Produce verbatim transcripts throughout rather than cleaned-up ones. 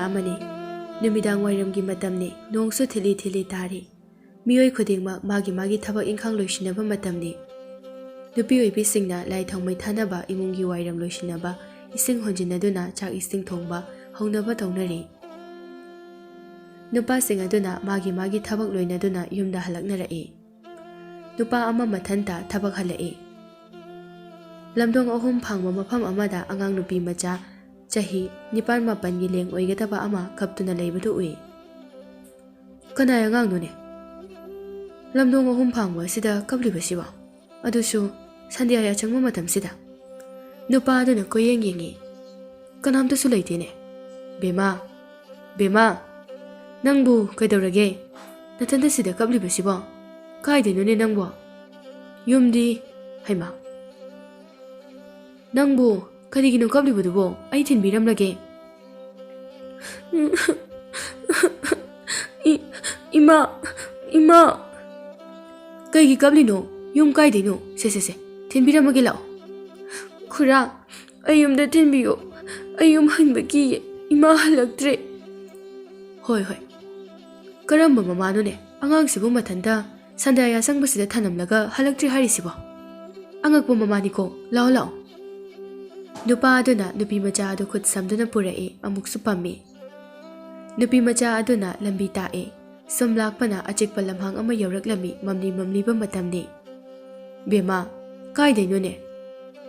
ꯑꯃꯅꯤ꯫ ꯅꯨꯃꯤꯗꯥꯡ ꯋꯥꯏꯔꯝꯒꯤ ꯃꯇꯝꯅꯤ꯫ ꯅꯣꯡꯁꯨ ꯊꯤꯂꯤ ꯊꯤꯂꯤ ꯇꯥꯔꯤ꯫ ꯃꯤꯑꯣꯏ ꯈꯨꯗꯤꯡꯃꯛ ꯃꯥꯒꯤ ꯃꯥꯒꯤ ꯊꯕꯛ ꯏꯪꯈꯥꯡ ꯂꯣꯏꯁꯤꯟꯅꯕ ꯃꯇꯝꯅꯤ꯫ ꯅꯨꯄꯤ ꯑꯣꯏꯕꯤꯁꯤꯡꯅ ꯂꯥꯏ ꯊꯥꯎꯃꯩ ꯊꯥꯅꯕ, ꯏꯃꯨꯡꯒꯤ ꯋꯥꯏꯔꯝ ꯂꯣꯏꯁꯤꯟꯅꯕ, ꯏꯁꯤꯡ ꯍꯣꯟꯖꯤꯟꯅꯗꯨꯅ ꯆꯥꯛ ꯏꯁꯤꯡ ꯊꯣꯡꯕ ꯍꯧꯅꯕ ꯇꯧꯅꯔꯤ꯫ ꯅꯨꯄꯥꯁꯤꯡ ꯑꯗꯨꯅ ꯃꯥꯒꯤ ꯃꯥꯒꯤ ꯊꯕꯛ ꯂꯣꯏꯅꯗꯨꯅ ꯌꯨꯝꯗ ꯍꯜꯂꯛꯅꯔꯛꯏ꯫ ꯅꯨꯄꯥ ꯑꯃ ꯃꯊꯟꯇ ꯊꯕꯛ ꯍꯜꯂꯛꯏ꯫ ꯂꯝꯗꯣꯡ ꯑꯍꯨꯝ ꯐꯥꯡꯕ ꯃꯐꯝ ꯑꯃꯗ ꯑꯉꯥꯡ ꯅꯨꯄꯤ ꯃꯆꯥ ꯆꯍꯤ ꯅꯤꯄꯥꯟ ꯃꯥꯄꯟꯒꯤ ꯂꯦꯡ ꯑꯣꯏꯒꯗꯕ ꯑꯃ ꯀꯞꯇꯨꯅ ꯂꯩꯕꯗꯨ ꯎꯏ꯫ "ꯀꯅꯥꯏ ꯑꯉꯥꯡꯅꯣꯅꯦ ꯂꯝꯗꯣꯡ ꯑꯍꯨꯝ ꯐꯥꯡꯕ ꯑꯁꯤꯗ ꯀꯞꯂꯤꯕꯁꯤꯕꯣ? ꯑꯗꯨꯁꯨ ꯁꯟꯗ꯭ꯌꯥ ꯌꯥꯆꯪꯕ ꯃꯇꯝꯁꯤꯗ?" ꯅꯨꯄꯥ ꯑꯗꯨꯅ ꯀꯣꯏꯌꯦꯡ ꯌꯦꯡꯉꯤ꯫ "ꯀꯅꯥꯝꯇꯁꯨ ꯂꯩꯇꯦꯅꯦ꯫ ꯕꯦꯃꯥ, ꯕꯦꯃꯥ, ꯅꯪꯕꯨ ꯀꯩꯗꯧꯔꯒꯦ? ꯅꯊꯟꯇ ꯁꯤꯗ ꯀꯞꯂꯤꯕꯁꯤꯕꯣ? ꯀꯥꯏꯗꯩꯅꯣꯅꯦ ꯅꯪꯕꯣ? ꯌꯨꯝꯗꯤ?" "ꯍꯩꯃꯥ, ꯅꯪꯕꯨ ꯀꯔꯤꯒꯤꯅꯣ ꯀꯞꯂꯤꯕꯗꯨꯕꯣ? ꯑꯩ ꯊꯤꯟꯕꯤꯔꯝꯂꯒꯦ꯫" "ꯏ-, ꯏꯃꯥ, ꯏꯃꯥ!" "ꯀꯩꯒꯤ ꯀꯞꯂꯤꯅꯣ? ꯌꯨꯝ ꯀꯥꯏꯗꯩꯅꯣ? ꯁꯦ, ꯁꯦ, ꯁꯦ, ꯊꯤꯟꯕꯤꯔꯝꯃꯒꯦ ꯂꯥꯛꯑꯣ꯫" "ꯈꯨꯔꯥ, ꯑꯩ ꯌꯨꯝꯗ ꯊꯤꯟꯕꯤꯌꯣ꯫ ꯑꯩ ꯌꯨꯝ ꯍꯟꯕ ꯀꯤꯌꯦ꯫ ꯏꯃꯥ ꯍꯜꯂꯛꯇ꯭ꯔꯦ꯫" "ꯍꯣꯏ, ꯍꯣꯏ꯫ ꯀꯔꯝꯕ ꯃꯃꯥꯅꯣꯅꯦ ꯑꯉꯥꯡꯁꯤꯕꯨ ꯃꯊꯟꯇ ꯁꯟꯗ꯭ꯌꯥ ꯌꯥꯆꯪꯕꯁꯤꯗ ꯊꯅꯝꯂꯒ ꯍꯜꯂꯛꯇ꯭ꯔꯤ ꯍꯥꯏꯔꯤꯁꯤꯕꯣ? ꯑꯉꯛꯄ ꯃꯃꯥꯅꯤꯀꯣ꯫ ꯂꯥꯛꯑꯣ, ꯂꯥꯛꯑꯣ꯫" ꯅꯨꯄꯥ ꯑꯗꯨꯅ ꯅꯨꯄꯤ ꯃꯆꯥ ꯑꯗꯨ ꯈꯨꯠ ꯁꯝꯗꯨꯅ ꯄꯨꯔꯛꯏ, ꯑꯃꯨꯛꯁꯨ ꯄꯝꯃꯤ꯫ ꯅꯨꯄꯤ ꯃꯆꯥ ꯑꯗꯨꯅ ꯂꯝꯕꯤ ꯇꯥꯛꯏ꯫ ꯁꯨꯝ ꯂꯥꯛꯄꯅ ꯑꯆꯤꯛꯄ ꯂꯝꯍꯥꯡ ꯑꯃ ꯌꯧꯔꯛꯂꯝꯃꯤ꯫ ꯃꯝꯂꯤ ꯃꯝꯂꯤꯕ ꯃꯇꯝꯅꯤ꯫ "ꯕꯦꯃꯥ, ꯀꯥꯏꯗꯩꯅꯣꯅꯦ?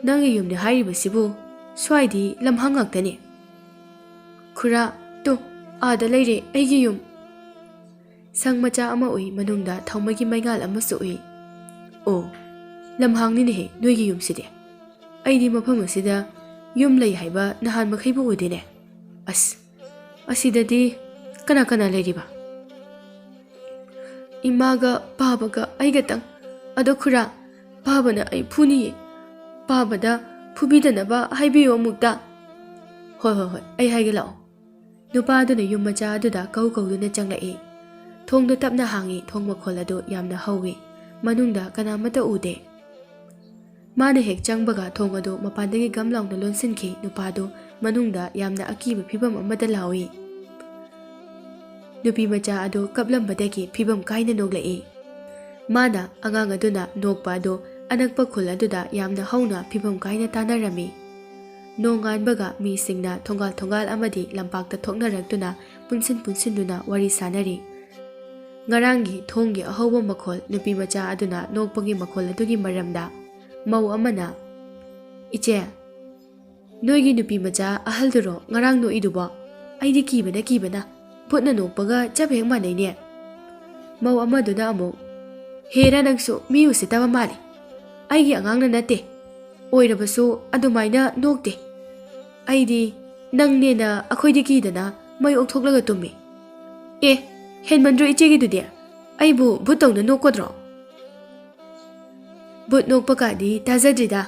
ꯅꯪꯒꯤ ꯌꯨꯝꯅꯦ ꯍꯥꯏꯔꯤꯕꯁꯤꯕꯨ? ꯁ꯭ꯋꯥꯏꯗꯤ ꯂꯝꯍꯥꯡ ꯉꯥꯛꯇꯅꯤ꯫" "ꯈꯨꯔꯥ, ꯇꯨ, ꯑꯥꯗ ꯂꯩꯔꯦ ꯑꯩꯒꯤ ꯌꯨꯝ꯫" ꯁꯪ ꯃꯆꯥ ꯑꯃ ꯎꯏ, ꯃꯅꯨꯡꯗ ꯊꯥꯎꯃꯩꯒꯤ ꯃꯩꯉꯥꯜ ꯑꯃꯁꯨ ꯎꯏ꯫ "ꯑꯣ, ꯂꯝꯍꯥꯡꯅꯤꯅꯦꯍꯦ ꯅꯣꯏꯒꯤ ꯌꯨꯝꯁꯤꯗꯤ꯫ ꯑꯩꯗꯤ ꯃꯐꯝ ꯑꯁꯤꯗ ꯌꯨꯝ ꯂꯩ ꯍꯥꯏꯕ ꯅꯍꯥꯟ ꯃꯈꯩꯕꯨ ꯎꯗꯦꯅꯦ꯫ ꯑꯁ, ꯑꯁꯤꯗꯗꯤ ꯀꯅꯥ ꯀꯅꯥ ꯂꯩꯔꯤꯕ?" "ꯏꯃꯥꯒ ꯄꯥꯕꯒ ꯑꯩꯒꯇꯪ꯫ ꯑꯗꯣ ꯈꯨꯔꯥ, ꯄꯥꯕꯅ ꯑꯩ ꯐꯨꯅꯤꯌꯦ꯫ ꯄꯥꯕꯗ ꯐꯨꯕꯤꯗꯅꯕ ꯍꯥꯏꯕꯤꯌꯨ ꯑꯃꯨꯛꯇ꯫" "ꯍꯣꯏ, ꯍꯣꯏ, ꯍꯣꯏ, ꯑꯩ ꯍꯥꯏꯒꯦ ꯂꯥꯛꯑꯣ꯫" ꯅꯨꯄꯥ ꯑꯗꯨꯅ ꯌꯨꯝ ꯃꯆꯥ ꯑꯗꯨꯗ ꯀꯧ ꯀꯧꯗꯨꯅ ꯆꯪꯂꯛꯏ꯫ ꯊꯣꯡꯗꯨ ꯇꯞꯅ ꯍꯥꯡꯉꯤ꯫ ꯊꯣꯡ ꯃꯈꯣꯜ ꯑꯗꯨ ꯌꯥꯝꯅ ꯍꯧꯏ꯫ ꯃꯅꯨꯡꯗ ꯀꯅꯥꯃꯠꯇ ꯎꯗꯦ꯫ ꯃꯥꯅ ꯍꯦꯛ ꯆꯪꯕꯒ ꯊꯣꯡ ꯑꯗꯨ ꯃꯄꯥꯟꯗꯒꯤ ꯒꯝ ꯂꯥꯎꯅ ꯂꯣꯟꯁꯤꯟꯈꯤ꯫ ꯅꯨꯄꯥꯗꯨ ꯃꯅꯨꯡꯗ ꯌꯥꯝꯅ ꯑꯀꯤꯕ ꯐꯤꯚꯝ ꯑꯃꯗ ꯂꯥꯎꯏ꯫ ꯅꯨꯄꯤ ꯃꯆꯥ ꯑꯗꯨ ꯀꯞꯂꯝꯕꯗꯒꯤ ꯐꯤꯕꯝ ꯀꯥꯏꯅ ꯅꯣꯛꯂꯛꯏ꯫ ꯃꯥꯅ ꯑꯉꯥꯡ ꯑꯗꯨꯅ ꯅꯣꯛꯄ ꯑꯗꯨ ꯑꯅꯛꯄ ꯈꯨꯜ ꯑꯗꯨꯗ ꯌꯥꯝꯅ ꯍꯧꯅ ꯐꯤꯕꯝ ꯀꯥꯏꯅ ꯇꯥꯅꯔꯝꯃꯤ꯫ ꯅꯣꯡꯉꯥꯟꯕꯒ ꯃꯤꯁꯤꯡꯅ ꯊꯣꯡꯒꯥꯜ ꯊꯣꯡꯒꯥꯜ ꯑꯃꯗꯤ ꯂꯝꯄꯥꯛꯇ ꯊꯣꯛꯅꯔꯛꯇꯨꯅ ꯄꯨꯟꯁꯤꯟ ꯄꯨꯟꯁꯤꯟꯗꯨꯅ ꯋꯥꯔꯤ ꯁꯥꯅꯔꯤ꯫ ꯉꯔꯥꯡꯒꯤ ꯊꯣꯡꯒꯤ ꯑꯍꯧꯕ ꯃꯈꯣꯜ ꯅꯨꯄꯤ ꯃꯆꯥ ꯑꯗꯨꯅ ꯅꯣꯛꯄꯒꯤ ꯃꯈꯣꯜ ꯑꯗꯨꯒꯤ ꯃꯔꯝꯗ ꯃꯧ ꯑꯃꯅ, "ꯏꯆꯦ, ꯅꯣꯏꯒꯤ ꯅꯨꯄꯤ ꯃꯆꯥ ꯑꯍꯜꯗꯨꯔꯣ ꯉꯔꯥꯡ ꯅꯣꯛꯏꯗꯨꯕꯣ? ꯑꯩꯗꯤ ꯀꯤꯕꯅ ꯀꯤꯕꯅ꯫ ꯚꯨꯠꯅ ꯅꯣꯛꯄꯒ ꯆꯞ ꯍꯦꯛ ꯃꯥꯟꯅꯩꯅꯦ꯫" ꯃꯧ ꯑꯃꯗꯨꯅ ꯑꯃꯨꯛ, "ꯍꯦꯔꯥ, ꯅꯪꯁꯨ ꯃꯤ ꯎꯁꯤꯠꯇꯕ ꯃꯥꯜꯂꯤ꯫ ꯑꯩꯒꯤ ꯑꯉꯥꯡꯅ ꯅꯠꯇꯦ꯫ ꯑꯣꯏꯔꯕꯁꯨ ꯑꯗꯨꯃꯥꯏꯅ ꯅꯣꯛꯇꯦ꯫ ꯑꯩꯗꯤ ꯅꯪꯅꯦꯅ ꯑꯩꯈꯣꯏꯗꯤ ꯀꯤꯗꯅ ꯃꯩ ꯑꯣꯛꯊꯣꯛꯂꯒ ꯇꯨꯝꯃꯤ꯫" "ꯑꯦ, ꯍꯦꯟꯃꯟꯗ꯭ꯔꯣ ꯏꯆꯦꯒꯤꯗꯨꯗꯤ? ꯑꯩꯕꯨ ꯚꯨꯠ ꯇꯧꯅ ꯅꯣꯛꯀꯗ꯭ꯔꯣ?" "ꯚꯨꯠ ꯅꯣꯛꯄ ꯀꯥꯗꯤ ꯇꯥꯖꯗ꯭ꯔꯤꯗ꯫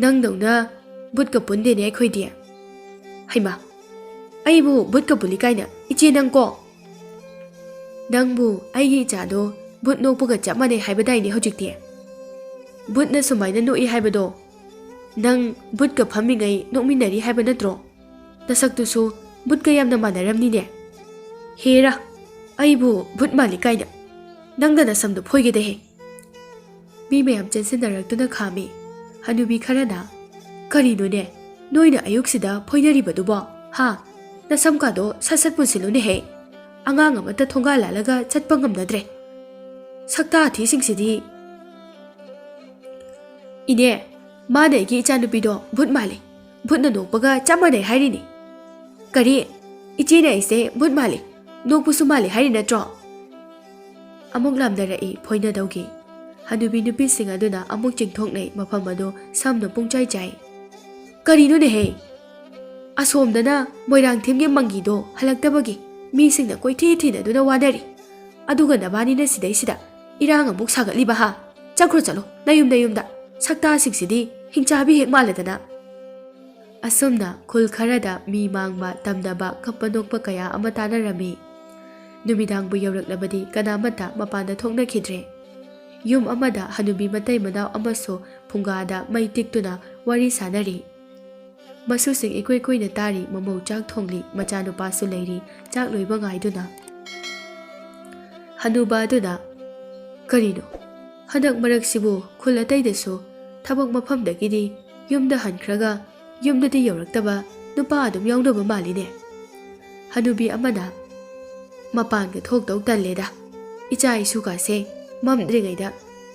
ꯅꯪꯗꯧꯅ ꯚꯨꯠꯀ ꯄꯨꯟꯗꯦꯅꯦ ꯑꯩꯈꯣꯏꯗꯤ꯫" "ꯍꯩꯃꯥ, ꯑꯩꯕꯨ ꯚꯨꯠꯀ ꯄꯨꯜꯂꯤ ꯀꯥꯏꯅ? ꯏꯆꯦ, ꯅꯪꯀꯣ!" "ꯅꯪꯕꯨ ꯑꯩꯒꯤ ꯏꯆꯥꯗꯣ ꯚꯨꯠ ꯅꯣꯛꯄꯒ ꯆꯞ ꯃꯥꯟꯅꯩ ꯍꯥꯏꯕꯗꯥꯏꯅꯦ ꯍꯧꯖꯤꯛꯇꯤ? ꯚꯨꯠꯅ ꯁꯨꯃꯥꯏꯅ ꯅꯣꯛꯏ ꯍꯥꯏꯕꯗꯣ ꯅꯪ ꯚꯨꯠꯀ ꯐꯝꯃꯤꯉꯩ ꯅꯣꯛꯃꯤꯟꯅꯔꯤ ꯍꯥꯏꯕ ꯅꯠꯇ꯭ꯔꯣ? ꯅꯁꯛꯇꯨꯁꯨ ꯚꯨꯠꯀ ꯌꯥꯝꯅ ꯃꯥꯟꯅꯔꯝꯅꯤꯅꯦ꯫ ꯍꯦꯔꯥ, ꯑꯩꯕꯨ ꯚꯨꯠ ꯃꯥꯜꯂꯤ ꯀꯥꯏꯅ꯫ ꯅꯪꯗ ꯅꯁꯝꯗꯣ ꯐꯣꯏꯒꯦꯗꯍꯦ꯫" ꯃꯤ ꯃꯌꯥꯝ ꯆꯦꯟꯁꯤꯟꯅꯔꯛꯇꯨꯅ ꯈꯥꯝꯃꯤ꯫ ꯍꯅꯨꯕꯤ ꯈꯔꯅ, "ꯀꯔꯤꯅꯣꯅꯦ, ꯅꯣꯏꯅ ꯑꯌꯨꯛꯁꯤꯗ ꯐꯣꯏꯅꯔꯤꯕꯗꯨꯕꯣ? ꯍꯥ? ꯅꯁꯝꯀꯥꯗꯣ ꯁꯠ ꯁꯠ ꯄꯨꯟꯁꯤꯜꯂꯨꯅꯦꯍꯦ꯫ ꯑꯉꯥꯡ ꯑꯃꯠꯇ ꯊꯣꯡꯒꯥꯜ ꯂꯥꯜꯂꯒ ꯆꯠꯄ ꯉꯝꯅꯗ꯭ꯔꯦ꯫ ꯁꯛꯇꯥ ꯑꯊꯤꯁꯤꯡꯁꯤꯗꯤ꯫" "ꯏꯅꯦ, ꯃꯥꯅ ꯑꯩꯒꯤ ꯏꯆꯥꯅꯨꯄꯤꯗꯣ ꯚꯨꯠ ꯃꯥꯜꯂꯤ꯫ ꯚꯨꯠꯅ ꯅꯣꯛꯄꯒ ꯆꯞ ꯃꯥꯟꯅꯩ ꯍꯥꯏꯔꯤꯅꯤ꯫" "ꯀꯔꯤ? ꯏꯆꯦꯅ ꯑꯩꯁꯦ ꯚꯨꯠ ꯃꯥꯜꯂꯤ, ꯅꯣꯛꯄꯁꯨ ꯃꯥꯜꯂꯤ ꯍꯥꯏꯔꯤ ꯅꯠꯇ꯭ꯔꯣ?" ꯑꯃꯨꯛ ꯂꯥꯝꯅꯔꯛꯏ ꯐꯣꯏꯅꯗꯧꯒꯤ꯫ ꯍꯅꯨꯕꯤ ꯅꯨꯄꯤꯁꯤꯡ ꯑꯗꯨꯅ ꯑꯃꯨꯛ ꯆꯤꯡꯊꯣꯛꯅꯩ, ꯃꯐꯝ ꯑꯗꯨ ꯁꯝꯅ ꯄꯨꯡꯆꯥꯏ ꯆꯥꯏ꯫ "ꯀꯔꯤꯅꯣꯅꯦꯍꯦ? ꯑꯁꯣꯝꯗꯅ ꯃꯣꯏꯔꯥꯡꯊꯦꯝꯒꯤ ꯃꯪꯒꯤꯗꯣ ꯍꯜꯂꯛꯇꯕꯒꯤ ꯃꯤꯁꯤꯡꯅ ꯀꯣꯏꯊꯤ ꯊꯤꯅꯗꯨꯅ ꯋꯥꯅꯔꯤ꯫ ꯑꯗꯨꯒ ꯅꯕꯥꯅꯤꯅ ꯁꯤꯗꯩꯁꯤꯗ ꯏꯔꯥꯡ ꯑꯃꯨꯛ ꯁꯥꯒꯠꯂꯤꯕ ꯍꯥ? ꯆꯠꯈ꯭ꯔꯣ ꯆꯠꯂꯣ, ꯅꯌꯨꯝ ꯅꯌꯨꯝꯗ꯫ ꯁꯛꯇꯥꯁꯤꯡꯁꯤꯗꯤ ꯍꯤꯡꯆꯥꯕꯤ ꯍꯦꯛ ꯃꯥꯜꯂꯗꯅ꯫" ꯑꯁꯨꯝꯅ ꯈꯨꯜ ꯈꯔꯗ ꯃꯤ ꯃꯥꯡꯕ, ꯇꯝꯅꯕ, ꯀꯞꯄ ꯅꯣꯛꯄ ꯀꯌꯥ ꯑꯃ ꯇꯥꯅꯔꯝꯃꯤ꯫ ꯅꯨꯃꯤꯗꯥꯡꯕꯨ ꯌꯧꯔꯛꯂꯕꯗꯤ ꯀꯅꯥꯃꯠꯇ ꯃꯄꯥꯟꯗ ꯊꯣꯛꯅꯈꯤꯗ꯭ꯔꯦ꯫ ꯌꯨꯝ ꯑꯃꯗ ꯍꯅꯨꯕꯤ ꯃꯇꯩ ꯃꯅꯥꯎ ꯑꯃꯁꯨ ꯐꯨꯡꯒꯥꯗ ꯃꯩ ꯇꯤꯛꯇꯨꯅ ꯋꯥꯔꯤ ꯁꯥꯅꯔꯤ꯫ ꯃꯁꯨꯁꯤꯡ ꯏꯀꯨꯏ ꯀꯨꯏꯅ ꯇꯥꯔꯤ, ꯃꯃꯧ ꯆꯥꯛ ꯊꯣꯡꯂꯤ, ꯃꯆꯥꯅꯨꯄꯥꯁꯨ ꯂꯩꯔꯤ, ꯆꯥꯛ ꯂꯣꯏꯕ ꯉꯥꯏꯗꯨꯅ꯫ ꯍꯅꯨꯕ ꯑꯗꯨꯅ, "ꯀꯔꯤꯅꯣ? ꯍꯟꯗꯛ ꯃꯔꯛꯁꯤꯕꯨ ꯈꯨꯜ ꯑꯇꯩꯗꯁꯨ ꯊꯕꯛ ꯃꯐꯝꯗꯒꯤꯗꯤ ꯌꯨꯝꯗ ꯍꯟꯈ꯭ꯔꯒ ꯌꯨꯝꯗꯗꯤ ꯌꯧꯔꯛꯇꯕ ꯅꯨꯄꯥ ꯑꯗꯨꯝ ꯌꯥꯎꯅꯕ ꯃꯥꯜꯂꯤꯅꯦ?" ꯍꯅꯨꯕꯤ ꯑꯃꯅ, "ꯃꯄꯥꯟꯒ ꯊꯣꯛꯇꯧ ꯇꯜꯂꯦꯗ꯫ ꯏꯆꯥ ꯏꯁꯨꯒꯁꯦ ꯃꯝꯗ꯭ꯔꯤꯉꯩꯗ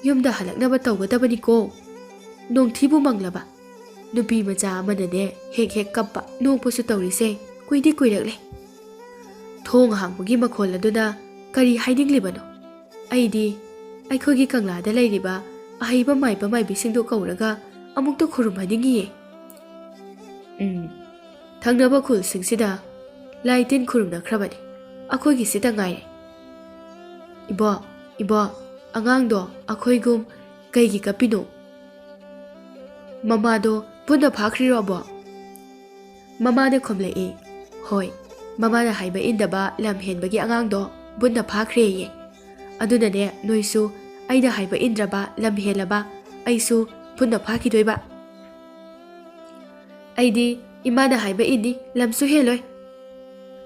ꯌꯨꯝꯗ ꯍꯜꯂꯛꯅꯕ ꯇꯧꯒꯗꯕꯅꯤꯀꯣ꯫ ꯅꯣꯡꯊꯤꯕꯨ ꯃꯪꯂꯕ꯫ ꯅꯨꯄꯤ ꯃꯆꯥ ꯑꯃꯅꯅꯦ ꯍꯦꯛ ꯍꯦꯛ ꯀꯞꯄ ꯅꯣꯛꯄꯁꯨ ꯇꯧꯔꯤꯁꯦ ꯀꯨꯏꯗꯤ ꯀꯨꯏꯔꯛꯂꯦ꯫ ꯊꯣꯡ ꯍꯥꯡꯕꯒꯤ ꯃꯈꯣꯜ ꯑꯗꯨꯅ ꯀꯔꯤ ꯍꯥꯏꯅꯤꯡꯂꯤꯕꯅꯣ? ꯑꯩꯗꯤ ꯑꯩꯈꯣꯏꯒꯤ ꯀꯪꯂꯥꯗ ꯂꯩꯔꯤꯕ ꯑꯍꯩꯕ ꯃꯥꯏꯕ ꯃꯥꯏꯕꯤꯁꯤꯡꯗꯨ ꯀꯧꯔꯒ ꯑꯃꯨꯛꯇ ꯈꯨꯔꯨꯝꯍꯟꯅꯤꯡꯉꯤꯌꯦ꯫ ꯎꯝ, ꯊꯪꯅꯕ ꯈꯨꯜꯁꯤꯡꯁꯤꯗ ꯂꯥꯏ ꯇꯤꯟ ꯈꯨꯔꯨꯝꯅꯈ꯭ꯔꯕꯅꯤ꯫ ꯑꯩꯈꯣꯏꯒꯤꯁꯤꯗ ꯉꯥꯏꯔꯦ꯫ ꯏꯕꯣ, ꯏꯕꯣ, ꯑꯉꯥꯡꯗꯣ ꯑꯩꯈꯣꯏꯒꯨꯝ ꯀꯩꯒꯤ ꯀꯞꯄꯤꯅꯣ? ꯃꯃꯥꯗꯣ ꯄꯨꯟꯅ ꯐꯥꯈ꯭ꯔꯤꯔꯣ, ꯑꯕꯣ?" ꯃꯃꯥꯅ ꯈꯨꯝꯂꯛꯏ, "ꯍꯣꯏ, ꯃꯃꯥꯅ ꯍꯥꯏꯕ ꯏꯟꯗꯕ ꯂꯝ ꯍꯦꯟꯕꯒꯤ ꯑꯉꯥꯡꯗꯣ ꯕꯨꯠꯅ ꯐꯥꯈ꯭ꯔꯦꯌꯦ꯫ ꯑꯗꯨꯅꯅꯦ, ꯅꯣꯏꯁꯨ ꯑꯩꯅ ꯍꯥꯏꯕ ꯏꯟꯗ꯭ꯔꯕ, ꯂꯝ ꯍꯦꯜꯂꯕ, ꯑꯩꯁꯨ ꯕꯨꯠꯅ ꯐꯥꯈꯤꯗꯣꯏꯕ꯫ ꯑꯩꯗꯤ ꯏꯃꯥꯅ ꯍꯥꯏꯕ ꯏꯟꯅꯤ, ꯂꯝꯁꯨ ꯍꯦꯜꯂꯣꯏ꯫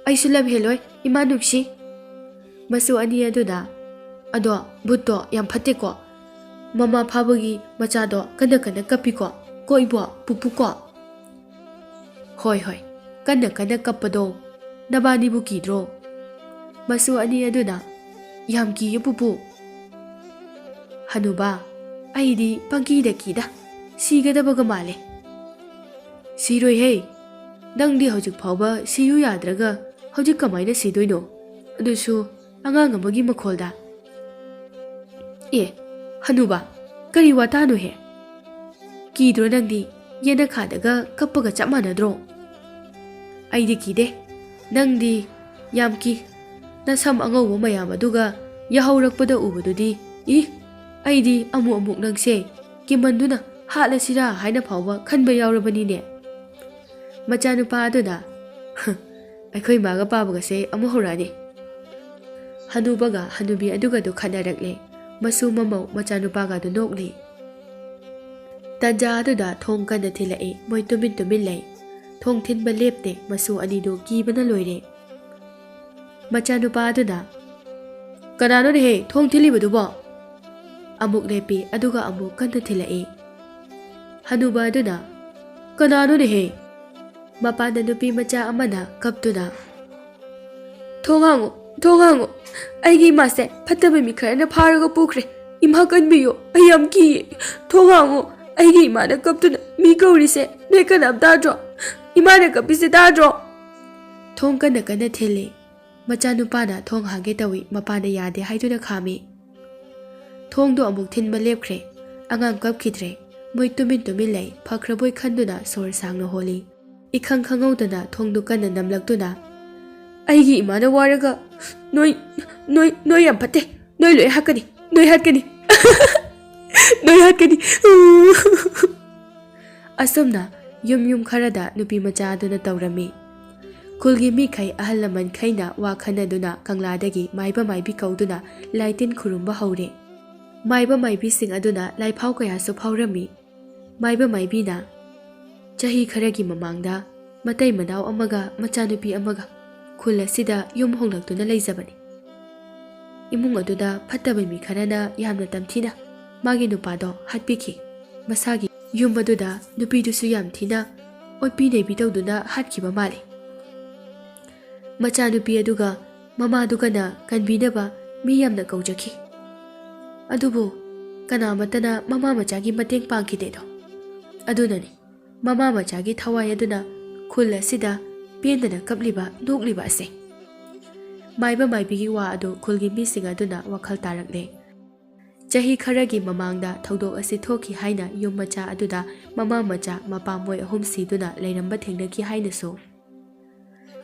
ꯑꯩꯁꯨ ꯂꯝ ꯍꯦꯜꯂꯣꯏ, ꯏꯃꯥ ꯅꯨꯡꯁꯤ꯫" ꯃꯆꯨ ꯑꯅꯤ ꯑꯗꯨꯅ, "ꯑꯗꯣ ꯕꯨꯠꯇꯣ ꯌꯥꯝ ꯐꯠꯇꯦꯀꯣ꯫ ꯃꯃꯥ ꯐꯥꯕꯒꯤ ꯃꯆꯥꯗꯣ ꯀꯟꯅ ꯀꯟꯅ ꯀꯞꯄꯤꯀꯣ꯫ ꯀꯣ ꯏꯕꯣ, ꯄꯨꯄꯨ ꯀꯣ?" "ꯍꯣꯏ, ꯍꯣꯏ, ꯀꯟꯅ ꯀꯟꯅ ꯀꯞꯄꯗꯣ ꯅꯕꯥꯅꯤꯕꯨ ꯀꯤꯗ꯭ꯔꯣ?" ꯃꯆꯨ ꯑꯅꯤ ꯑꯗꯨꯅ, "ꯌꯥꯝ ꯀꯤꯌꯦ ꯄꯨꯄꯨ꯫" ꯍꯅꯨꯕ, "ꯑꯩꯗꯤ ꯄꯪꯀꯤꯗ ꯀꯤꯗ, ꯁꯤꯒꯗꯕꯒ ꯃꯥꯜꯂꯦ꯫" "ꯁꯤꯔꯣꯏꯍꯦ, ꯅꯪꯗꯤ ꯍꯧꯖꯤꯛ ꯐꯥꯎꯕ ꯁꯤꯌꯨ ꯌꯥꯗ꯭ꯔꯒ ꯍꯧꯖꯤꯛ ꯀꯃꯥꯏꯅ ꯁꯤꯗꯣꯏꯅꯣ? ꯑꯗꯨꯁꯨ ꯑꯉꯥꯡ ꯑꯃꯒꯤ ꯃꯈꯣꯜꯗ꯫" "ꯑꯦ, ꯍꯅꯨꯕ, ꯀꯔꯤ ꯋꯥꯇꯥꯅꯣꯍꯦ? ꯀꯤꯗ꯭ꯔꯣ ꯅꯪꯗꯤ? ꯌꯦꯅꯈꯥꯗꯒ ꯀꯞꯄꯒ ꯆꯞ ꯃꯥꯟꯅꯗ꯭ꯔꯣ?" "ꯑꯩꯗꯤ ꯀꯤꯗꯦ, ꯅꯪꯗꯤ ꯌꯥꯝ ꯀꯤ꯫ ꯅꯁꯝ ꯑꯉꯧꯕ ꯃꯌꯥꯝ ꯑꯗꯨꯒ ꯌꯥꯍꯧꯔꯛꯄꯗ ꯎꯕꯗꯨꯗꯤ, ꯏ, ꯑꯩꯗꯤ ꯑꯃꯨꯛ ꯑꯃꯨꯛ ꯅꯪꯁꯦ ꯀꯤꯃꯟꯗꯨꯅ ꯍꯥꯠꯂꯁꯤꯔꯥ ꯍꯥꯏꯅ ꯐꯥꯎꯕ ꯈꯟꯕ ꯌꯥꯎꯔꯕꯅꯤꯅꯦ꯫" ꯃꯆꯥꯅꯨꯄꯥ ꯑꯗꯨꯅ, "ꯑꯩꯈꯣꯏ ꯃꯥꯒ ꯄꯥꯕꯒꯁꯦ ꯑꯃꯨꯛ ꯍꯧꯔꯛꯑꯅꯤ꯫" ꯍꯅꯨꯕꯒ ꯍꯅꯨꯕꯤ ꯑꯗꯨꯒꯗꯨ ꯈꯠꯅꯔꯛꯂꯦ꯫ ꯃꯁꯨ ꯃꯃꯧ ꯃꯆꯥꯅꯨꯄꯥꯒꯗꯨ ꯅꯣꯛꯂꯤ꯫ ꯇꯟꯖꯥ ꯑꯗꯨꯗ ꯊꯣꯡ ꯀꯟꯅ ꯊꯤꯜꯂꯛꯏ꯫ ꯃꯣꯏ ꯇꯨꯃꯤꯟ ꯇꯨꯃꯤꯟ ꯂꯩ꯫ ꯊꯣꯡ ꯊꯤꯟꯕ ꯂꯦꯞꯇꯦ꯫ ꯃꯁꯨ ꯑꯅꯤꯗꯨ ꯀꯤꯕꯅ ꯂꯣꯏꯔꯦ꯫ ꯃꯆꯥꯅꯨꯄꯥ ꯑꯗꯨꯅ, "ꯀꯅꯥꯅꯣꯅꯦꯍꯦ ꯊꯣꯡ ꯊꯤꯜꯂꯤꯕꯗꯨꯕꯣ?" ꯑꯃꯨꯛ ꯂꯦꯞꯄꯤ, ꯑꯗꯨꯒ ꯑꯃꯨꯛ ꯀꯟꯅ ꯊꯤꯜꯂꯛꯏ꯫ ꯍꯅꯨꯕ ꯑꯗꯨꯅ, "ꯀꯅꯥꯅꯣꯅꯦꯍꯦ?" ꯃꯄꯥꯟꯗ ꯅꯨꯄꯤ ꯃꯆꯥ ꯑꯃꯅ ꯀꯞꯇꯨꯅ, "ꯊꯣꯡ ꯍꯥꯡꯉꯣ, ꯊꯣꯡ ꯍꯥꯡꯉꯣ꯫ ꯑꯩꯒꯤ ꯏꯃꯥꯁꯦ ꯐꯠꯇꯕ ꯃꯤ ꯈꯔꯅ ꯐꯥꯔꯒ ꯄꯨꯈ꯭ꯔꯦ꯫ ꯏꯃꯥ ꯀꯟꯕꯤꯌꯨ, ꯑꯩ ꯌꯥꯝ ꯀꯤꯌꯦ꯫ ꯊꯣꯡ ꯍꯥꯡꯉꯣ꯫ ꯑꯩꯒꯤ ꯏꯃꯥꯅ ꯀꯞꯇꯨꯅ ꯃꯤ ꯀꯧꯔꯤꯁꯦ ꯅꯣꯏ ꯀꯅꯥꯝ ꯇꯥꯗ꯭ꯔꯣ? ꯏꯃꯥꯅ ꯀꯞꯄꯤꯁꯦ ꯇꯥꯗ꯭ꯔꯣ?" ꯊꯣꯡ ꯀꯟꯅ ꯀꯟꯅ ꯊꯤꯜꯂꯤ꯫ ꯃꯆꯥꯅꯨꯄꯥꯅ ꯊꯣꯡ ꯍꯥꯡꯒꯦ ꯇꯧꯏ, ꯃꯄꯥꯅ ꯌꯥꯗꯦ ꯍꯥꯏꯗꯨꯅ ꯈꯥꯝꯃꯤ꯫ ꯊꯣꯡꯗꯣ ꯑꯃꯨꯛ ꯊꯤꯟꯕ ꯂꯦꯞꯈ꯭ꯔꯦ꯫ ꯑꯉꯥꯡ ꯀꯞꯈꯤꯗ꯭ꯔꯦ꯫ ꯃꯣꯏ ꯇꯨꯃꯤꯟ ꯇꯨꯃꯤꯟ ꯂꯩ, ꯐꯈ꯭ꯔꯕꯣꯏ ꯈꯟꯗꯨꯅ ꯁꯣꯔ ꯁꯥꯡꯅ ꯍꯣꯜꯂꯤ꯫ ꯏꯈꯪ ꯈꯪꯍꯧꯗꯅ ꯊꯣꯡꯗꯨ ꯀꯟꯅ ꯅꯝꯂꯛꯇꯨꯅ, "ꯑꯩꯒꯤ ꯏꯃꯥꯅ ꯋꯥꯔꯒ ꯅꯣꯏ, ꯅꯣꯏ, ꯅꯣꯏ ꯌꯥꯝ ꯐꯠꯇꯦ꯫ ꯅꯣꯏ ꯂꯣꯏ ꯍꯥꯠꯀꯅꯤ, ꯅꯣꯏ ꯍꯥꯠꯀꯅꯤ, ꯅꯣꯏ ꯍꯥꯠꯀꯅꯤ꯫" ꯑꯁꯨꯝꯅ ꯌꯨꯝ ꯌꯨꯝ ꯈꯔꯗ ꯅꯨꯄꯤ ꯃꯆꯥ ꯑꯗꯨꯅ ꯇꯧꯔꯝꯃꯤ꯫ ꯈꯨꯜꯒꯤ ꯃꯤꯈꯩ, ꯑꯍꯜ ꯂꯃꯟꯈꯩꯅ ꯋꯥ ꯈꯟꯅꯗꯨꯅ ꯀꯪꯂꯥꯗꯒꯤ ꯃꯥꯏꯕ ꯃꯥꯏꯕꯤ ꯀꯧꯗꯨꯅ ꯂꯥꯏ ꯇꯤꯟ ꯈꯨꯔꯨꯝꯕ ꯍꯧꯔꯦ꯫ ꯃꯥꯏꯕ ꯃꯥꯏꯕꯤꯁꯤꯡ ꯑꯗꯨꯅ ꯂꯥꯏꯐꯥꯎ ꯀꯌꯥꯁꯨ ꯐꯥꯎꯔꯝꯃꯤ꯫ ꯃꯥꯏꯕ ꯃꯥꯏꯕꯤꯅ, "ꯆꯍꯤ ꯈꯔꯒꯤ ꯃꯃꯥꯡꯗ ꯃꯇꯩ ꯃꯅꯥꯎ ꯑꯃꯒ ꯃꯆꯥꯅꯨꯄꯤ ꯑꯃꯒ ꯈꯨꯜ ꯑꯁꯤꯗ ꯌꯨꯝ ꯍꯣꯡꯂꯛꯇꯨꯅ ꯂꯩꯖꯕꯅꯤ꯫ ꯏꯃꯨꯡ ꯑꯗꯨꯗ ꯐꯠꯇꯕ ꯃꯤ ꯈꯔꯅ ꯌꯥꯝꯅ ꯇꯝꯊꯤꯅ ꯃꯥꯒꯤ ꯅꯨꯄꯥꯗꯣ ꯍꯥꯠꯄꯤꯈꯤ꯫ ꯃꯁꯥꯒꯤ ꯌꯨꯝ ꯑꯗꯨꯗ ꯅꯨꯄꯤꯗꯨꯁꯨ ꯌꯥꯝ ꯊꯤꯅ ꯑꯣꯠꯄꯤ ꯅꯩꯕꯤ ꯇꯧꯗꯨꯅ ꯍꯥꯠꯈꯤꯕ ꯃꯥꯜꯂꯤ꯫ ꯃꯆꯥꯅꯨꯄꯤ ꯑꯗꯨꯒ ꯃꯃꯥꯗꯨꯒꯅ ꯀꯟꯕꯤꯅꯕ ꯃꯤ ꯌꯥꯝꯅ ꯀꯧꯖꯈꯤ꯫ ꯑꯗꯨꯕꯨ ꯀꯅꯥꯃꯠꯇꯅ ꯃꯃꯥ ꯃꯆꯥꯒꯤ ꯃꯇꯦꯡ ꯄꯥꯡꯈꯤꯗꯦꯗꯣ꯫ ꯑꯗꯨꯅꯅꯤ ꯃꯃꯥ ꯃꯆꯥꯒꯤ ꯊꯋꯥꯏ ꯑꯗꯨꯅ ꯈꯨꯜ ꯑꯁꯤꯗ ꯄꯦꯟꯗꯅ ꯀꯞꯂꯤꯕ, ꯅꯣꯛꯂꯤꯕ ꯑꯁꯦ꯫" ꯃꯥꯏꯕ ꯃꯥꯏꯕꯤꯒꯤ ꯋꯥ ꯑꯗꯨ ꯈꯨꯜꯒꯤ ꯃꯤꯁꯤꯡ ꯑꯗꯨꯅ ꯋꯥꯈꯜ ꯇꯥꯔꯛꯂꯦ꯫ ꯆꯍꯤ ꯈꯔꯒꯤ ꯃꯃꯥꯡꯗ ꯊꯧꯗꯣꯛ ꯑꯁꯤ ꯊꯣꯛꯈꯤ ꯍꯥꯏꯅ ꯌꯨꯝ ꯃꯆꯥ ꯑꯗꯨꯗ ꯃꯃꯥ ꯃꯆꯥ ꯃꯄꯥ ꯃꯣꯏ ꯑꯍꯨꯝ ꯁꯤꯗꯨꯅ ꯂꯩꯔꯝꯕ ꯊꯦꯡꯅꯈꯤ ꯍꯥꯏꯅꯁꯨ꯫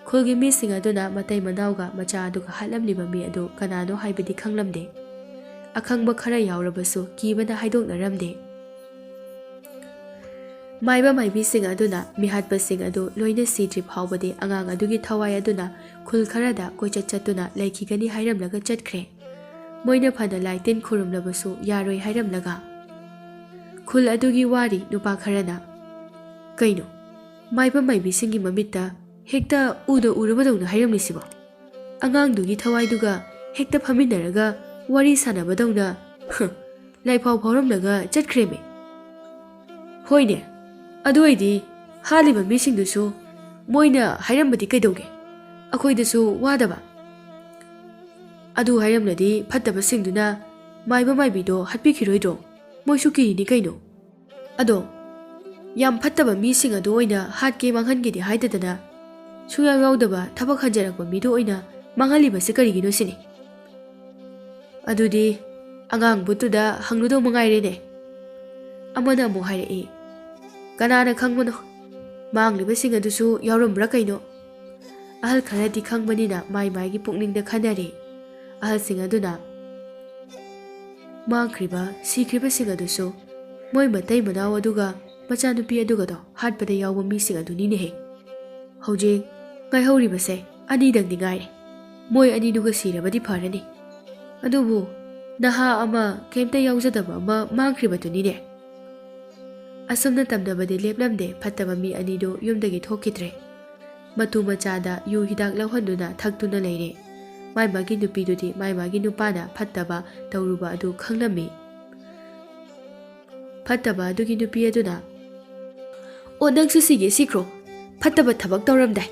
ꯈꯨꯜꯒꯤ ꯃꯤꯁꯤꯡ ꯑꯗꯨꯅ ꯃꯇꯩ ꯃꯅꯥꯎꯒ ꯃꯆꯥ ꯑꯗꯨꯒ ꯍꯥꯠꯂꯝꯂꯤꯕ ꯃꯤ ꯑꯗꯨ ꯀꯅꯥꯅꯣ ꯍꯥꯏꯕꯗꯤ ꯈꯪꯂꯝꯗꯦ꯫ ꯑꯈꯪꯕ ꯈꯔ ꯌꯥꯎꯔꯕꯁꯨ ꯀꯤꯕꯅ ꯍꯥꯏꯗꯣꯛꯅꯔꯝꯗꯦ꯫ ꯃꯥꯏꯕ ꯃꯥꯏꯕꯤꯁꯤꯡ ꯑꯗꯨꯅ ꯃꯤꯍꯥꯠꯄꯁꯤꯡ ꯑꯗꯨ ꯂꯣꯏꯅ ꯁꯤꯗ꯭ꯔꯤ ꯐꯥꯎꯕꯗꯤ ꯑꯉꯥꯡ ꯑꯗꯨꯒꯤ ꯊꯋꯥꯏ ꯑꯗꯨꯅ ꯈꯨꯜ ꯈꯔꯗ ꯀꯣꯏꯆꯠ ꯆꯠꯇꯨꯅ ꯂꯩꯈꯤꯒꯅꯤ ꯍꯥꯏꯔꯝꯂꯒ ꯆꯠꯈ꯭ꯔꯦ꯫ ꯃꯣꯏꯅ ꯐꯅ ꯂꯥꯏ ꯇꯤꯟ ꯈꯨꯔꯨꯝꯂꯕꯁꯨ ꯌꯥꯔꯣꯏ ꯍꯥꯏꯔꯝꯂꯒ꯫ ꯈꯨꯜ ꯑꯗꯨꯒꯤ ꯋꯥꯔꯤ ꯅꯨꯄꯥ ꯈꯔꯅ, "ꯀꯩꯅꯣ, ꯃꯥꯏꯕ ꯃꯥꯏꯕꯤꯁꯤꯡꯒꯤ ꯃꯃꯤꯠꯇ ꯍꯦꯛꯇ ꯎꯗ ꯎꯔꯕꯗꯧꯅ ꯍꯥꯏꯔꯝꯂꯤꯁꯤꯕꯣ? ꯑꯉꯥꯡꯗꯨꯒꯤ ꯊꯋꯥꯏꯗꯨꯒ ꯍꯦꯛꯇ ꯐꯝꯃꯤꯟꯅꯔꯒ ꯋꯥꯔꯤ ꯁꯥꯟꯅꯕꯗꯧꯅ ꯂꯥꯏꯐꯥꯎ ꯐꯥꯎꯔꯝꯂꯒ ꯆꯠꯈ꯭ꯔꯦꯃꯤ꯫ ꯍꯣꯏꯅꯦ, ꯑꯗꯨ ꯑꯣꯏꯗꯤ ꯍꯥꯠꯂꯤꯕ ꯃꯤꯁꯤꯡꯗꯨꯁꯨ ꯃꯣꯏꯅ ꯍꯥꯏꯔꯝꯕꯗꯤ ꯀꯩꯗꯧꯒꯦ? ꯑꯩꯈꯣꯏꯗꯁꯨ ꯋꯥꯗꯕ꯫ ꯑꯗꯨ ꯍꯥꯏꯔꯝꯂꯗꯤ ꯐꯠꯇꯕꯁꯤꯡꯗꯨꯅ ꯃꯥꯏꯕ ꯃꯥꯏꯕꯤꯗꯣ ꯍꯥꯠꯄꯤꯈꯤꯔꯣꯏꯗ꯭ꯔꯣ? ꯃꯣꯏꯁꯨ ꯀꯤꯔꯤꯅꯤ ꯀꯩꯅꯣ꯫ ꯑꯗꯣ ꯌꯥꯝ ꯐꯠꯇꯕ ꯃꯤꯁꯤꯡ ꯑꯗꯨ ꯑꯣꯏꯅ ꯍꯥꯠꯀꯦ ꯃꯥꯡꯍꯟꯒꯦꯗꯤ ꯍꯥꯏꯗꯗꯅ ꯁꯨꯡꯌꯥꯎ ꯌꯥꯎꯗꯕ ꯊꯕꯛ ꯍꯟꯖꯔꯛꯄ ꯃꯤꯗꯨ ꯑꯣꯏꯅ ꯃꯥꯡꯍꯜꯂꯤꯕꯁꯤ ꯀꯔꯤꯒꯤꯅꯣ ꯁꯤꯅꯤ꯫ ꯑꯗꯨꯗꯤ ꯑꯉꯥꯡ ꯚꯨꯠꯇꯨꯗ ꯍꯪꯂꯨꯗꯧ ꯃꯉꯥꯏꯔꯦꯅꯦ꯫ ꯑꯃꯅ ꯑꯃꯨꯛ ꯍꯥꯏꯔꯛꯏ, "ꯀꯅꯥꯅ ꯈꯪꯕꯅꯣ? ꯃꯥꯡꯂꯤꯕꯁꯤꯡ ꯑꯗꯨꯁꯨ ꯌꯥꯎꯔꯝꯕ꯭ꯔꯥ ꯀꯩꯅꯣ?" ꯑꯍꯜ ꯈꯔꯗꯤ ꯈꯪꯕꯅꯤꯅ ꯃꯥꯏ ꯃꯥꯏꯒꯤ ꯄꯨꯛꯅꯤꯡꯗ ꯈꯟꯅꯔꯤ꯫ ꯑꯍꯜꯁꯤꯡ ꯑꯗꯨꯅ ꯃꯥꯡꯈ꯭ꯔꯤꯕ, ꯁꯤꯈ꯭ꯔꯤꯕꯁꯤꯡ ꯑꯗꯨꯁꯨ ꯃꯣꯏ ꯃꯇꯩ ꯃꯅꯥꯎ ꯑꯗꯨꯒ ꯃꯆꯥꯅꯨꯄꯤ ꯑꯗꯨꯒꯗꯣ ꯍꯥꯠꯄꯗ ꯌꯥꯎꯕ ꯃꯤꯁꯤꯡ ꯑꯗꯨꯅꯤꯅꯦꯍꯦ꯫ ꯍꯧꯖꯤꯛ ꯉꯥꯏꯍꯧꯔꯤꯕꯁꯦ ꯑꯅꯤꯗꯪꯗꯤ ꯉꯥꯏꯔꯦ꯫ ꯃꯣꯏ ꯑꯅꯤꯗꯨꯒ ꯁꯤꯔꯕꯗꯤ ꯐꯔꯅꯤ꯫ ꯑꯗꯨꯕꯨ ꯅꯍꯥ ꯑꯃ, ꯀꯩꯝꯇ ꯌꯥꯎꯖꯗꯕ ꯑꯃ ꯃꯥꯡꯈ꯭ꯔꯤꯕꯗꯨꯅꯤꯅꯦ꯫ ꯑꯁꯨꯝꯅ ꯇꯝꯅꯕꯗꯤ ꯂꯦꯞꯂꯝꯗꯦ꯫ ꯐꯠꯇꯕ ꯃꯤ ꯑꯅꯤꯗꯨ ꯌꯨꯝꯗꯒꯤ ꯊꯣꯛꯈꯤꯗ꯭ꯔꯦ꯫ ꯃꯇꯨ ꯃꯆꯥꯗ ꯌꯨ ꯍꯤꯗꯥꯛ ꯂꯧꯍꯟꯗꯨꯅ ꯊꯛꯇꯨꯅ ꯂꯩꯔꯦ꯫ ꯃꯥꯏ ꯃꯥꯒꯤ ꯅꯨꯄꯤꯗꯨꯗꯤ ꯃꯥꯏ ꯃꯥꯒꯤ ꯅꯨꯄꯥꯅ ꯐꯠꯇꯕ ꯇꯧꯔꯨꯕ ꯑꯗꯨ ꯈꯪꯂꯝꯃꯤ꯫ ꯐꯠꯇꯕ ꯑꯗꯨꯒꯤ ꯅꯨꯄꯤ ꯑꯗꯨꯅ, "ꯑꯣ, ꯅꯪꯁꯨ ꯁꯤꯒꯦ ꯁꯤꯈ꯭ꯔꯣ꯫ ꯐꯠꯇꯕ ꯊꯕꯛ ꯇꯧꯔꯝꯗꯥꯏ꯫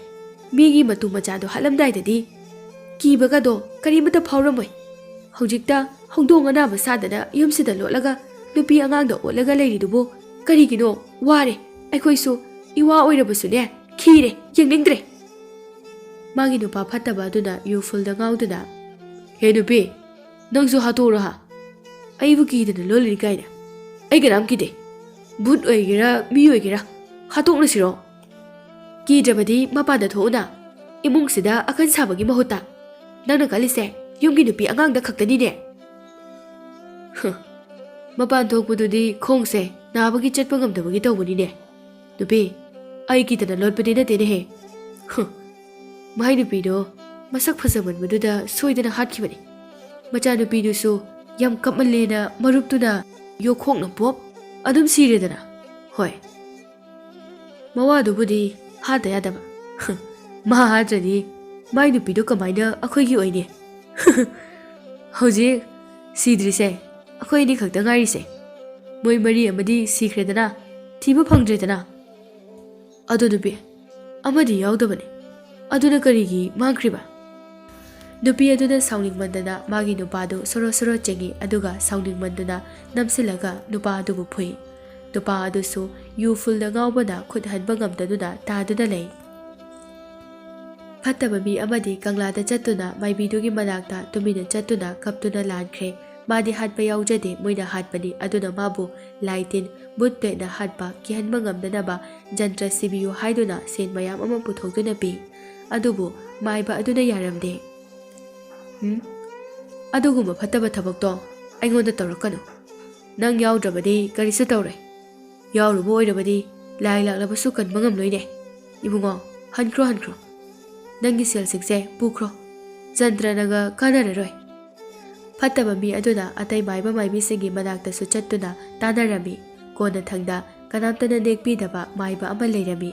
ꯃꯤꯒꯤ ꯃꯇꯨ ꯃꯆꯥꯗꯣ ꯍꯥꯠꯂꯝꯗꯥꯏꯗꯗꯤ ꯀꯤꯕꯒꯗꯣ ꯀꯔꯤꯃꯠꯇ ꯐꯥꯎꯔꯝꯃꯣꯏ꯫ ꯍꯧꯖꯤꯛꯇ ꯍꯧꯗꯣꯡ ꯑꯅꯥꯕ ꯁꯥꯗꯅ ꯌꯨꯝꯁꯤꯗ ꯂꯣꯠꯂꯒ ꯅꯨꯄꯤ ꯑꯉꯥꯡꯗ ꯑꯣꯠꯂꯒ ꯂꯩꯔꯤꯗꯨꯕꯨ ꯀꯔꯤꯒꯤꯅꯣ? ꯋꯥꯔꯦ꯫ ꯑꯩꯈꯣꯏꯁꯨ ꯏꯋꯥ ꯑꯣꯏꯔꯕꯁꯨꯅꯦ, ꯈꯤꯔꯦ, ꯌꯦꯡꯅꯤꯡꯗ꯭ꯔꯦ꯫" ꯃꯥꯒꯤ ꯅꯨꯄꯥ ꯐꯠꯇꯕ ꯑꯗꯨꯅ ꯌꯨ ꯐꯨꯜꯗ ꯉꯥꯎꯗꯨꯅ, "ꯍꯦ ꯅꯨꯄꯤ, ꯅꯪꯁꯨ ꯍꯥꯠꯇꯣꯛꯎꯔꯣ ꯍꯥ? ꯑꯩꯕꯨ ꯀꯤꯗꯅ ꯂꯣꯜꯂꯤꯅꯤ ꯀꯥꯏꯅ? ꯑꯩ ꯀꯅꯥꯝ ꯀꯤꯗꯦ꯫ ꯚꯨꯠ ꯑꯣꯏꯒꯦꯔꯥ, ꯃꯤ ꯑꯣꯏꯒꯦꯔꯥ, ꯍꯥꯠꯇꯣꯛꯅꯁꯤꯔꯣ? ꯀꯤꯗ꯭ꯔꯕꯗꯤ ꯃꯄꯥꯟꯗ ꯊꯣꯛꯎꯅ꯫ ꯏꯃꯨꯡꯁꯤꯗ ꯑꯀꯟ ꯁꯥꯕꯒꯤ ꯃꯍꯨꯠꯇ ꯅꯪꯅ ꯈꯜꯂꯤꯁꯦ ꯌꯨꯝꯒꯤ ꯅꯨꯄꯤ ꯑꯉꯥꯡꯗ ꯈꯛꯇꯅꯤꯅꯦ꯫" "ꯍ, ꯃꯄꯥꯟ ꯊꯣꯛꯄꯗꯨꯗꯤ ꯈꯣꯡꯁꯦ ꯅꯥꯕꯒꯤ ꯆꯠꯄ ꯉꯝꯗꯕꯒꯤ ꯇꯧꯕꯅꯤꯅꯦ꯫ ꯅꯨꯄꯤ, ꯑꯩ ꯀꯤꯗꯅ ꯂꯣꯠꯄꯗꯤ ꯅꯠꯇꯦꯅꯦꯍꯦ꯫" ꯍ, ꯃꯥꯏ ꯅꯨꯄꯤꯗꯣ ꯃꯁꯛ ꯐꯖꯃꯟꯕꯗꯨꯗ ꯁꯣꯏꯗꯅ ꯍꯥꯠꯈꯤꯕꯅꯤ꯫ ꯃꯆꯥꯅꯨꯄꯤꯗꯨꯁꯨ ꯌꯥꯝ ꯀꯞꯃꯜꯂꯦꯅ ꯃꯔꯨꯞꯇꯨꯅ ꯌꯣꯈꯣꯡꯅ ꯄꯣꯞ ꯑꯗꯨꯝ ꯁꯤꯔꯦꯗꯅ꯫ ꯍꯣꯏ, ꯃꯋꯥꯗꯨꯕꯨꯗꯤ ꯍꯥꯠꯇ ꯌꯥꯗꯕ꯫ ꯃꯥ ꯍꯥꯠꯇ꯭ꯔꯗꯤ ꯃꯥꯏ ꯅꯨꯄꯤꯗꯣ ꯀꯃꯥꯏꯅ ꯑꯩꯈꯣꯏꯒꯤ ꯑꯣꯏꯅꯤ? "ꯍꯧꯖꯤꯛ ꯁꯤꯗ꯭ꯔꯤꯁꯦ ꯑꯩꯈꯣꯏ ꯑꯅꯤ ꯈꯛꯇ ꯉꯥꯏꯔꯤꯁꯦ꯫ ꯃꯣꯏ ꯃꯔꯤ ꯑꯃꯗꯤ ꯁꯤꯈ꯭ꯔꯦꯗꯅ, ꯊꯤꯕ ꯐꯪꯗ꯭ꯔꯦꯗꯅ꯫ ꯑꯗꯨ ꯅꯨꯄꯤ ꯑꯃꯗꯤ ꯌꯥꯎꯗꯕꯅꯤ, ꯑꯗꯨꯅ ꯀꯔꯤꯒꯤ ꯃꯥꯡꯈ꯭ꯔꯤꯕ?" ꯅꯨꯄꯤ ꯑꯗꯨꯅ ꯁꯥꯎꯅꯤꯡꯃꯟꯗꯅ ꯃꯥꯒꯤ ꯅꯨꯄꯥꯗꯨ ꯁꯣꯔꯣ ꯁꯣꯔꯣ ꯆꯦꯡꯉꯤ, ꯑꯗꯨꯒ ꯁꯥꯎꯅꯤꯡꯃꯟꯗꯨꯅ ꯅꯝꯁꯤꯜꯂꯒ ꯅꯨꯄꯥ ꯑꯗꯨꯕꯨ ꯐꯨꯏ꯫ ꯅꯨꯄꯥ ꯑꯗꯨꯁꯨ ꯌꯨ ꯐꯨꯜꯗ ꯉꯥꯎꯕꯅ ꯈꯨꯠ ꯍꯟꯕ ꯉꯝꯗꯗꯨꯅ ꯇꯥꯗꯨꯅ ꯂꯩ꯫ ꯐꯠꯇꯕ ꯃꯤ ꯑꯃꯗꯤ ꯀꯪꯂꯥꯗ ꯆꯠꯇꯨꯅ ꯃꯥꯏꯕꯤꯗꯨꯒꯤ ꯃꯅꯥꯛꯇ ꯇꯨꯃꯤꯟꯅ ꯆꯠꯇꯨꯅ ꯀꯞꯇꯨꯅ ꯂꯥꯟꯈ꯭ꯔꯦ꯫ ꯃꯥꯗꯤ ꯍꯥꯠꯄ ꯌꯥꯎꯖꯗꯦ, ꯃꯣꯏꯅ ꯍꯥꯠꯄꯅꯤ꯫ ꯑꯗꯨꯅ ꯃꯥꯕꯨ ꯂꯥꯏ ꯇꯤꯟ, ꯚꯨꯠ ꯄ꯭ꯔꯦꯠꯅ ꯍꯥꯠꯄ ꯀꯤꯍꯟꯕ ꯉꯝꯅꯅꯕ ꯖꯟꯇ꯭ꯔ ꯁꯤꯕꯤꯌꯨ ꯍꯥꯏꯗꯨꯅ ꯁꯦꯟ ꯃꯌꯥꯝ ꯑꯃ ꯄꯨꯊꯣꯛꯇꯨꯅ ꯄꯤ꯫ ꯑꯗꯨꯕꯨ ꯃꯥꯏꯕ ꯑꯗꯨꯅ ꯌꯥꯔꯝꯗꯦ꯫ "ꯍꯨꯝ? ꯑꯗꯨꯒꯨꯝꯕ ꯐꯠꯇꯕ ꯊꯕꯛꯇꯣ ꯑꯩꯉꯣꯟꯗ ꯇꯧꯔꯛꯀꯅꯨ꯫ ꯅꯪ ꯌꯥꯎꯗ꯭ꯔꯕꯗꯤ ꯀꯔꯤꯁꯨ ꯇꯧꯔꯣꯏ꯫ ꯌꯥꯎꯔꯨꯕ ꯑꯣꯏꯔꯕꯗꯤ ꯂꯥꯏ ꯂꯥꯛꯂꯕꯁꯨ ꯀꯟꯕ ꯉꯝꯂꯣꯏꯅꯦ꯫ ꯏꯕꯨꯡꯉꯣ, ꯍꯟꯈ꯭ꯔꯣ, ꯍꯟꯈ꯭ꯔꯣ꯫ ꯅꯪꯒꯤ ꯁꯦꯜꯁꯤꯡꯁꯦ ꯄꯨꯈ꯭ꯔꯣ꯫ ꯖꯟꯇ꯭ꯔꯅꯒ ꯀꯥꯟꯅꯔꯔꯣꯏ꯫" ꯐꯠꯇꯕ ꯃꯤ ꯑꯗꯨꯅ ꯑꯇꯩ ꯃꯥꯏꯕ ꯃꯥꯏꯕꯤꯁꯤꯡꯒꯤ ꯃꯅꯥꯛꯇꯁꯨ ꯆꯠꯇꯨꯅ ꯇꯥꯟꯅꯔꯝꯃꯤ꯫ ꯀꯣꯟꯅꯊꯪꯗ ꯀꯅꯥꯝꯇꯅ ꯅꯦꯛꯄꯤꯗꯕ ꯃꯥꯏꯕ ꯑꯃ ꯂꯩꯔꯝꯃꯤ꯫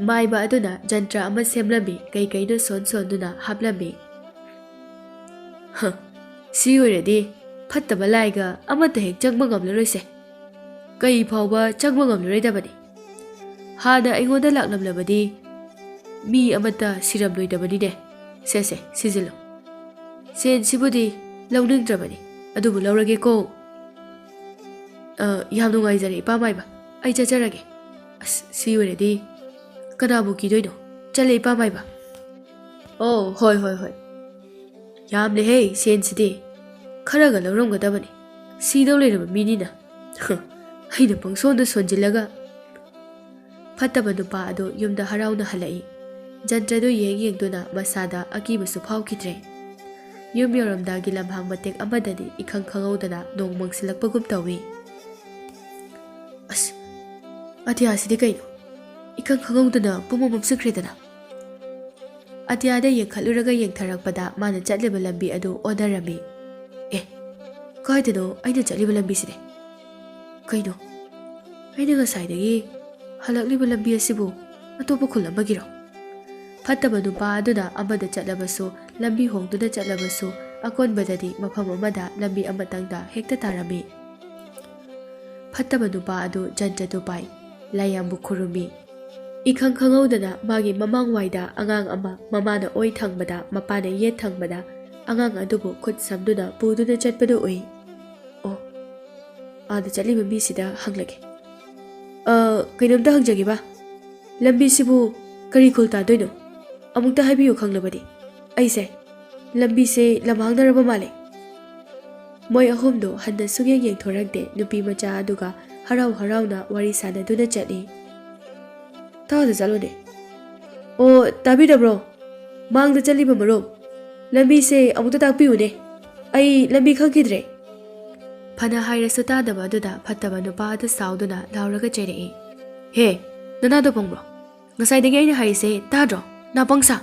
ꯃꯥꯏꯕ ꯑꯗꯨꯅ ꯖꯟꯇ꯭ꯔ ꯑꯃ ꯁꯦꯝꯂꯝꯃꯤ, ꯀꯩ ꯀꯩꯅꯣ ꯁꯣꯟ ꯁꯣꯟꯗꯨꯅ ꯍꯥꯞꯂꯝꯃꯤ꯫ "ꯍ, ꯁꯤ ꯑꯣꯏꯔꯗꯤ ꯐꯠꯇꯕ ꯂꯥꯏꯒ ꯑꯃꯠꯇ ꯍꯦꯛ ꯆꯪꯕ ꯉꯝꯂꯔꯣꯏꯁꯦ꯫ ꯀꯩ ꯐꯥꯎꯕ ꯆꯪꯕ ꯉꯝꯂꯔꯣꯏꯗꯕꯅꯤ꯫ ꯍꯥꯟꯅ ꯑꯩꯉꯣꯟꯗ ꯂꯥꯛꯂꯝꯂꯕꯗꯤ ꯃꯤ ꯑꯃꯠꯇ ꯁꯤꯔꯝꯂꯣꯏꯗꯕꯅꯤꯅꯦ꯫ ꯁꯦ, ꯁꯦ, ꯁꯤꯖꯤꯜꯂꯨ꯫ ꯁꯦꯟꯁꯤꯕꯨꯗꯤ ꯂꯧꯅꯤꯡꯗ꯭ꯔꯕꯅꯤ, ꯑꯗꯨꯕꯨ ꯂꯧꯔꯒꯦꯀꯣ꯫ ꯑ, ꯌꯥꯝ ꯅꯨꯡꯉꯥꯏꯖꯔꯦ, ꯏꯄꯥ ꯃꯥꯏꯕ꯫ ꯑꯩ ꯆꯠꯆꯔꯒꯦ꯫ ꯑꯁ, ꯁꯤ ꯑꯣꯏꯔꯗꯤ ꯀꯅꯥꯕꯨ ꯀꯤꯗꯣꯏꯅꯣ? ꯆꯠꯂꯦ, ꯏꯄꯥ ꯃꯥꯏꯕ꯫ ꯑꯣ, ꯍꯣꯏ, ꯍꯣꯏ, ꯍꯣꯏ꯫ ꯌꯥꯝꯂꯦꯍꯦ, ꯁꯦꯟꯁꯤꯗꯤ꯫ ꯈꯔꯒ ꯂꯧꯔꯝꯒꯗꯕꯅꯤ꯫ ꯁꯤꯗꯧ ꯂꯩꯔꯕ ꯃꯤꯅꯤꯅ꯫ ꯑꯩꯅ ꯄꯪꯁꯣꯟꯗ ꯁꯣꯟꯖꯤꯜꯂꯒ꯫ ꯐꯠꯇꯕ ꯅꯨꯄꯥ ꯑꯗꯨ ꯌꯨꯝꯗ ꯍꯔꯥꯎꯅ ꯍꯜꯂꯛꯏ꯫ ꯖꯟꯇ꯭ꯔꯗꯨ ꯌꯦꯡ ꯌꯦꯡꯗꯨꯅ ꯃꯁꯥꯗ ꯑꯀꯤꯕꯁꯨ ꯐꯥꯎꯈꯤꯗ꯭ꯔꯦ꯫ ꯌꯨꯝ ꯌꯧꯔꯝꯗꯥꯒꯤ ꯂꯝꯍꯥꯡ ꯃꯇꯦꯛ ꯑꯃꯗꯗꯤ ꯏꯈꯪ ꯈꯪꯍꯧꯗꯅ ꯅꯣꯡ ꯃꯪꯁꯤꯜꯂꯛꯄꯒꯨꯝ ꯇꯧꯏ꯫ "ꯑꯁ, ꯑꯇꯤꯌꯥꯁꯤꯗꯤ ꯀꯩꯅꯣ? ꯏꯈꯪ ꯈꯪꯍꯧꯗꯅ ꯄꯨꯝꯃꯝ ꯃꯝꯁꯤꯟꯈ꯭ꯔꯦꯗꯅ?" ꯑꯇꯤꯌꯥꯗ ꯌꯦꯡꯈꯠꯂꯨꯔꯒ ꯌꯦꯡꯊꯔꯛꯄꯗ ꯃꯥꯅ ꯆꯠꯂꯤꯕ ꯂꯝꯕꯤ ꯑꯗꯨ ꯑꯣꯟꯅꯔꯝꯃꯤ꯫ "ꯑꯦ, ꯀꯥꯏꯗꯅꯣ ꯑꯩꯅ ꯆꯠꯂꯤꯕ ꯂꯝꯕꯤꯁꯤꯗꯤ? ꯀꯩꯅꯣ, ꯑꯩꯅ ꯉꯁꯥꯏꯗꯒꯤ ꯍꯜꯂꯛꯂꯤꯕ ꯂꯝꯕꯤ ꯑꯁꯤꯕꯨ ꯑꯇꯣꯞꯄ ꯈꯨꯜ ꯑꯃꯒꯤꯔꯣ?" ꯐꯠꯇꯕ ꯅꯨꯄꯥ ꯑꯗꯨꯅ ꯑꯃꯗ ꯆꯠꯂꯕꯁꯨ, ꯂꯝꯕꯤ ꯍꯣꯡꯗꯨꯅ ꯆꯠꯂꯕꯁꯨ, ꯑꯀꯣꯟꯕꯗꯗꯤ ꯃꯐꯝ ꯑꯃꯗ ꯂꯝꯕꯤ ꯑꯃꯇꯪꯗ ꯍꯦꯛꯇ ꯇꯥꯔꯝꯃꯤ꯫ ꯐꯠꯇꯕ ꯅꯨꯄꯥ ꯑꯗꯨ ꯖꯟꯇ꯭ꯔꯗꯨ ꯄꯥꯏ, ꯂꯥꯏꯌꯥꯝꯕꯨ ꯈꯨꯔꯨꯝꯃꯤ꯫ ꯏꯈꯪ ꯈꯪꯍꯧꯗꯅ ꯃꯥꯒꯤ ꯃꯃꯥꯡꯋꯥꯏꯗ ꯑꯉꯥꯡ ꯑꯃ, ꯃꯃꯥꯅ ꯑꯣꯏ ꯊꯪꯕꯗ, ꯃꯄꯥꯅ ꯌꯦꯠ ꯊꯪꯕꯗ, ꯑꯉꯥꯡ ꯑꯗꯨꯕꯨ ꯈꯨꯠ ꯁꯝꯗꯨꯅ ꯄꯨꯗꯨꯅ ꯆꯠꯄꯗꯨ ꯎꯏ꯫ ꯑꯣ, ꯑꯥꯗ ꯆꯠꯂꯤꯕ ꯃꯤꯁꯤꯗ ꯍꯪꯂꯒꯦ꯫ "ꯑ, ꯀꯩꯅꯣꯝꯇ ꯍꯪꯖꯒꯦꯕ, ꯂꯝꯕꯤꯁꯤꯕꯨ ꯀꯔꯤ ꯈꯨꯜ ꯇꯥꯗꯣꯏꯅꯣ? ꯑꯃꯨꯛꯇ ꯍꯥꯏꯕꯤꯌꯨ ꯈꯪꯂꯕꯗꯤ꯫ ꯑꯩꯁꯦ ꯂꯝꯕꯤꯁꯦ ꯂꯝꯍꯥꯡꯅꯔꯕ ꯃꯥꯜꯂꯦ꯫" ꯃꯣꯏ ꯑꯍꯨꯝꯗꯣ ꯍꯟꯅ ꯁꯨꯛꯌꯦꯡ ꯌꯦꯡꯊꯣꯔꯛꯇꯦ꯫ ꯅꯨꯄꯤ ꯃꯆꯥ ꯑꯗꯨꯒ ꯍꯔꯥꯎ ꯍꯔꯥꯎꯅ ꯋꯥꯔꯤ ꯁꯥꯟꯅꯗꯨꯅ ꯆꯠꯂꯤ꯫ "ꯇꯥꯗ ꯆꯠꯂꯨꯅꯦ꯫ ꯑꯣ, ꯇꯥꯕꯤꯔꯕ꯭ꯔꯣ? ꯃꯥꯡꯗ ꯆꯠꯂꯤꯕ ꯃꯔꯨꯞ, ꯂꯝꯕꯤꯁꯦ ꯑꯃꯨꯛꯇ ꯇꯥꯛꯄꯤꯌꯨꯅꯦ꯫ ꯑꯩ ꯂꯝꯕꯤ ꯈꯪꯈꯤꯗ꯭ꯔꯦ꯫" ꯐꯅ ꯍꯥꯏꯔꯁꯨ ꯇꯥꯗꯕ ꯑꯗꯨꯗ ꯐꯠꯇꯕ ꯅꯨꯄꯥ ꯑꯗꯨ ꯁꯥꯎꯗꯨꯅ ꯂꯥꯎꯔꯒ ꯆꯩꯔꯛꯏ꯫ "ꯍꯦ, ꯅꯅꯥꯗꯣ ꯄꯪꯕ꯭ꯔꯣ? ꯉꯁꯥꯏꯗꯒꯤ ꯑꯩꯅ ꯍꯥꯏꯔꯤꯁꯦ ꯇꯥꯗ꯭ꯔꯣ, ꯅꯥꯄꯪꯁꯥ?"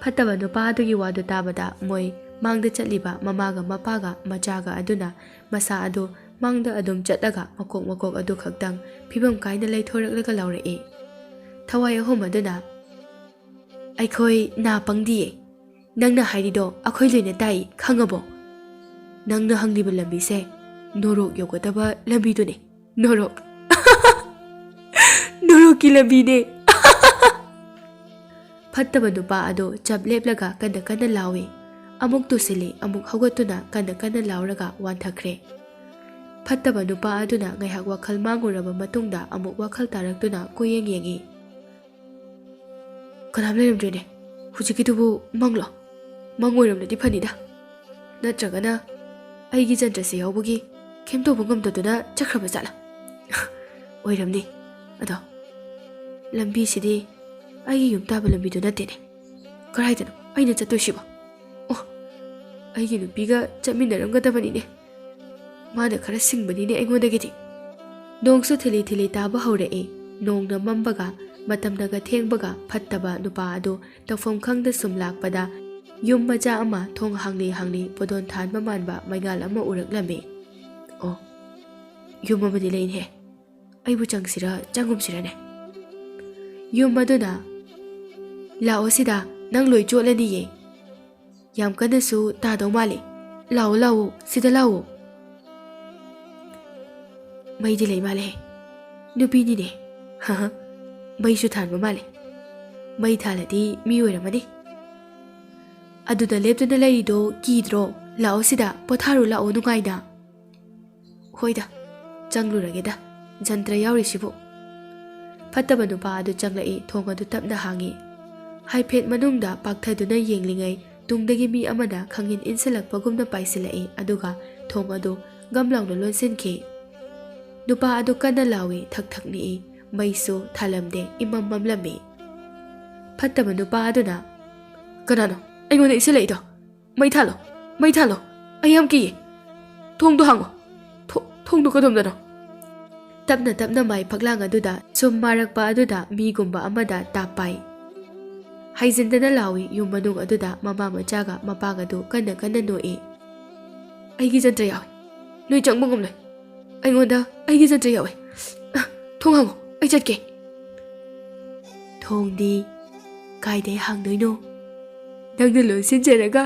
ꯐꯠꯇꯕ ꯅꯨꯄꯥ ꯑꯗꯨꯒꯤ ꯋꯥꯗꯨ ꯇꯥꯕꯗ ꯃꯣꯏ ꯃꯥꯡꯗ ꯆꯠꯂꯤꯕ ꯃꯃꯥꯒ ꯃꯄꯥꯒ ꯃꯆꯥꯒ ꯑꯗꯨꯅ ꯃꯁꯥ ꯑꯗꯨ ꯃꯥꯡꯗ ꯑꯗꯨꯝ ꯆꯠꯂꯒ ꯃꯀꯣꯛ ꯃꯀꯣꯛ ꯑꯗꯨ ꯈꯛꯇꯪ ꯐꯤꯕꯝ ꯀꯥꯏꯅ ꯂꯩꯊꯣꯔꯛꯂꯒ ꯂꯥꯎꯔꯛꯏ꯫ ꯊꯋꯥꯏ ꯑꯍꯨꯝ ꯑꯗꯨꯅ, "ꯑꯩꯈꯣꯏ ꯅꯥ ꯄꯪꯗꯤꯌꯦ꯫ ꯅꯪꯅ ꯍꯥꯏꯔꯤꯗꯣ ꯑꯩꯈꯣꯏ ꯂꯣꯏꯅ ꯇꯥꯏ, ꯈꯪꯉꯕꯣ? ꯅꯪꯅ ꯍꯪꯂꯤꯕ ꯂꯝꯕꯤꯁꯦ ꯅꯣꯔꯣꯛ ꯌꯧꯒꯗꯕ ꯂꯝꯕꯤꯗꯨꯅꯦ꯫ ꯅꯣꯔꯣꯛ꯫ ꯅꯣꯔꯣꯛꯀꯤ ꯂꯝꯕꯤꯅꯦ꯫" ꯐꯠꯇꯕ ꯅꯨꯄꯥ ꯑꯗꯨ ꯆꯞ ꯂꯦꯞꯂꯒ ꯀꯟꯅ ꯀꯟꯅ ꯂꯥꯎꯏ꯫ ꯑꯃꯨꯛ ꯇꯨꯁꯤꯜꯂꯤ, ꯑꯃꯨꯛ ꯍꯧꯒꯠꯇꯨꯅ ꯀꯟꯅ ꯀꯟꯅ ꯂꯥꯎꯔꯒ ꯋꯥꯟꯊꯈ꯭ꯔꯦ꯫ ꯐꯠꯇꯕ ꯅꯨꯄꯥ ꯑꯗꯨꯅ ꯉꯥꯏꯍꯥꯛ ꯋꯥꯈꯜ ꯃꯥꯡꯉꯨꯔꯕ ꯃꯇꯨꯡꯗ ꯑꯃꯨꯛ ꯋꯥꯈꯜ ꯇꯥꯔꯛꯇꯨꯅ ꯀꯣꯏꯌꯦꯡ ꯌꯦꯡꯏ꯫ "ꯀꯅꯥꯝ ꯂꯩꯔꯝꯗ꯭ꯔꯦꯅꯦ꯫ ꯍꯧꯖꯤꯛꯀꯤꯗꯨꯕꯨ ꯃꯪꯂꯣ? ꯃꯪ ꯑꯣꯏꯔꯝꯂꯗꯤ ꯐꯅꯤꯗ꯫ ꯅꯠꯇ꯭ꯔꯒꯅ ꯑꯩꯒꯤ ꯖꯟꯇ꯭ꯔꯁꯦ ꯌꯥꯎꯕꯒꯤ ꯀꯩꯝ ꯇꯧꯕ ꯉꯝꯗꯗꯨꯅ ꯆꯠꯈ꯭ꯔꯕ ꯖꯥꯠꯂꯥ? ꯑꯣꯏꯔꯝꯅꯤ꯫ ꯑꯗꯣ ꯂꯝꯕꯤꯁꯤꯗꯤ ꯑꯩꯒꯤ ꯌꯨꯝ ꯇꯥꯕ ꯂꯝꯕꯤꯗꯨ ꯅꯠꯇꯦꯅꯦ꯫ ꯀꯗꯥꯏꯗꯅꯣ ꯑꯩꯅ ꯆꯠꯇꯣꯏꯁꯤꯕꯣ? ꯑꯣ, ꯑꯩꯒꯤ ꯅꯨꯄꯤꯒ ꯆꯠꯃꯤꯟꯅꯔꯝꯒꯗꯕꯅꯤꯅꯦ꯫ ꯃꯥꯅ ꯈꯔ ꯁꯤꯡꯕꯅꯤꯅꯦ ꯑꯩꯉꯣꯟꯗꯒꯤꯗꯤ꯫" ꯅꯣꯡꯁꯨ ꯊꯤꯂꯤ ꯊꯤꯂꯤ ꯇꯥꯕ ꯍꯧꯔꯛꯏ꯫ ꯅꯣꯡꯅ ꯃꯝꯕꯒ ꯃꯇꯝꯅꯒ ꯊꯦꯡꯕꯒ ꯐꯠꯇꯕ ꯅꯨꯄꯥ ꯑꯗꯨ ꯇꯧꯐꯝ ꯈꯪꯗ ꯁꯨꯝ ꯂꯥꯛꯄꯗ ꯌꯨꯝ ꯃꯆꯥ ꯑꯃ ꯊꯣꯡ ꯍꯥꯡꯂꯤ ꯍꯥꯡꯂꯤ ꯄꯣꯗꯣꯟ ꯊꯥꯟꯕ ꯃꯥꯟꯕ ꯃꯩꯉꯥꯜ ꯑꯃ ꯎꯔꯛꯂꯝꯃꯤ꯫ "ꯑꯣ, ꯌꯨꯝ ꯑꯃꯗꯤ ꯂꯩꯅꯦ꯫ ꯑꯩꯕꯨ ꯆꯪꯁꯤꯔ ꯆꯪꯒꯨꯝꯁꯤꯔꯅꯦ?" ꯌꯨꯝ ꯑꯗꯨꯅ "ꯂꯥꯛꯑꯣ ꯁꯤꯗ, ꯅꯪ ꯂꯣꯏ ꯆꯣꯠꯂꯅꯤꯌꯦ꯫ ꯌꯥꯝ ꯀꯟꯅꯁꯨ ꯇꯥꯗꯧ ꯃꯥꯜꯂꯦ꯫ ꯂꯥꯛꯑꯣ, ꯂꯥꯛꯑꯣ, ꯁꯤꯗ ꯂꯥꯛꯑꯣ꯫" ꯃꯩꯗꯤ ꯂꯩ ꯃꯥꯜꯂꯦ꯫ ꯅꯨꯄꯤꯅꯤꯅꯦ꯫ ꯃꯩꯁꯨ ꯊꯥꯟꯕ ꯃꯥꯜꯂꯦ꯫ ꯃꯩ ꯊꯥꯜꯂꯗꯤ ꯃꯤ ꯑꯣꯏꯔꯝꯃꯅꯤ꯫ "ꯑꯗꯨꯗ ꯂꯦꯞꯇꯨꯅ ꯂꯩꯔꯤꯗꯣ ꯀꯤꯗ꯭ꯔꯣ? ꯂꯥꯛꯑꯣ ꯁꯤꯗ, ꯄꯣꯊꯥꯔꯨ ꯂꯥꯛꯑꯣ ꯅꯨꯡꯉꯥꯏꯅ꯫" "ꯍꯣꯏꯗ, ꯆꯪꯂꯨꯔꯒꯦꯗ, ꯖꯟꯇ꯭ꯔ ꯌꯥꯎꯔꯤꯁꯤꯕꯨ꯫" ꯐꯠꯇꯕ ꯅꯨꯄꯥ ꯑꯗꯨ ꯆꯪꯂꯛꯏ, ꯊꯣꯡ ꯑꯗꯨ ꯇꯞꯅ ꯍꯥꯡꯉꯤ꯫ ꯍꯥꯏꯐꯦꯠ ꯃꯅꯨꯡꯗ ꯄꯥꯛꯊꯗꯨꯅ ꯌꯦꯡꯂꯤꯉꯩ, ꯇꯨꯡꯗꯒꯤ ꯃꯤ ꯑꯃꯅ ꯈꯪꯏꯟ ꯏꯟꯁꯤꯜꯂꯛꯄꯒꯨꯝꯅ ꯄꯥꯏꯁꯤꯜꯂꯛꯏ, ꯑꯗꯨꯒ ꯊꯣꯡ ꯑꯗꯨ ꯒꯝ ꯂꯥꯎꯅ ꯂꯣꯟꯁꯤꯟꯈꯤ꯫ ꯅꯨꯄꯥ ꯑꯗꯨ ꯀꯟꯅ ꯂꯥꯎꯏ, ꯊꯛ ꯊꯛ ꯅꯤꯛꯏ꯫ ꯃꯩꯁꯨ ꯊꯥꯜꯂꯝꯗꯦ, ꯏꯃꯝ ꯃꯝꯂꯝꯃꯤ꯫ ꯐꯠꯇꯕ ꯅꯨꯄꯥ ꯑꯗꯨꯅ, "ꯀꯅꯥꯅꯣ ꯑꯩꯉꯣꯟꯗ ꯏꯟꯁꯤꯜꯂꯛꯏꯗꯣ? ꯃꯩ ꯊꯥꯜꯂꯣ, ꯃꯩ ꯊꯥꯜꯂꯣ, ꯑꯩ ꯌꯥꯝ ꯀꯤꯌꯦ꯫ ꯊꯣꯡꯗꯣ ꯍꯥꯡꯉꯣ꯫ ꯊꯣ-, ꯊꯣꯡꯗꯣ ꯀꯗꯣꯝꯗꯅꯣ?" ꯇꯞꯅ ꯇꯞꯅ ꯃꯥꯏ ꯐꯛꯂꯥꯡ ꯑꯗꯨꯗ ꯁꯨꯝ ꯃꯥꯔꯛꯄ ꯑꯗꯨꯗ ꯃꯤꯒꯨꯝꯕ ꯑꯃꯗ ꯇꯥꯞ ꯄꯥꯏ꯫ ꯍꯥꯏꯖꯤꯟꯗꯅ ꯂꯥꯎꯏ, ꯌꯨꯝ ꯃꯅꯨꯡ ꯑꯗꯨꯗ ꯃꯃꯥ ꯃꯆꯥꯒ ꯃꯄꯥꯒꯗꯨ ꯀꯟꯅ ꯀꯟꯅ ꯅꯣꯛꯏ꯫ "ꯑꯩꯒꯤ ꯖꯟꯇ꯭ꯔ ꯌꯥꯎꯏ꯫ ꯅꯣꯏ ꯆꯪꯕ ꯉꯝꯂꯣꯏ꯫ ꯑꯩꯉꯣꯟꯗ ꯑꯩꯒꯤ ꯖꯟꯇ꯭ꯔ ꯌꯥꯎꯏ꯫ ꯊꯣꯡ ꯍꯥꯡꯉꯣ, ꯑꯩ ꯆꯠꯀꯦ꯫" "ꯊꯣꯡꯗꯤ ꯀꯥꯏꯗꯩ ꯍꯥꯡꯗꯣꯏꯅꯣ? ꯅꯪꯅ ꯂꯣꯟꯁꯤꯟꯖꯔꯒ?"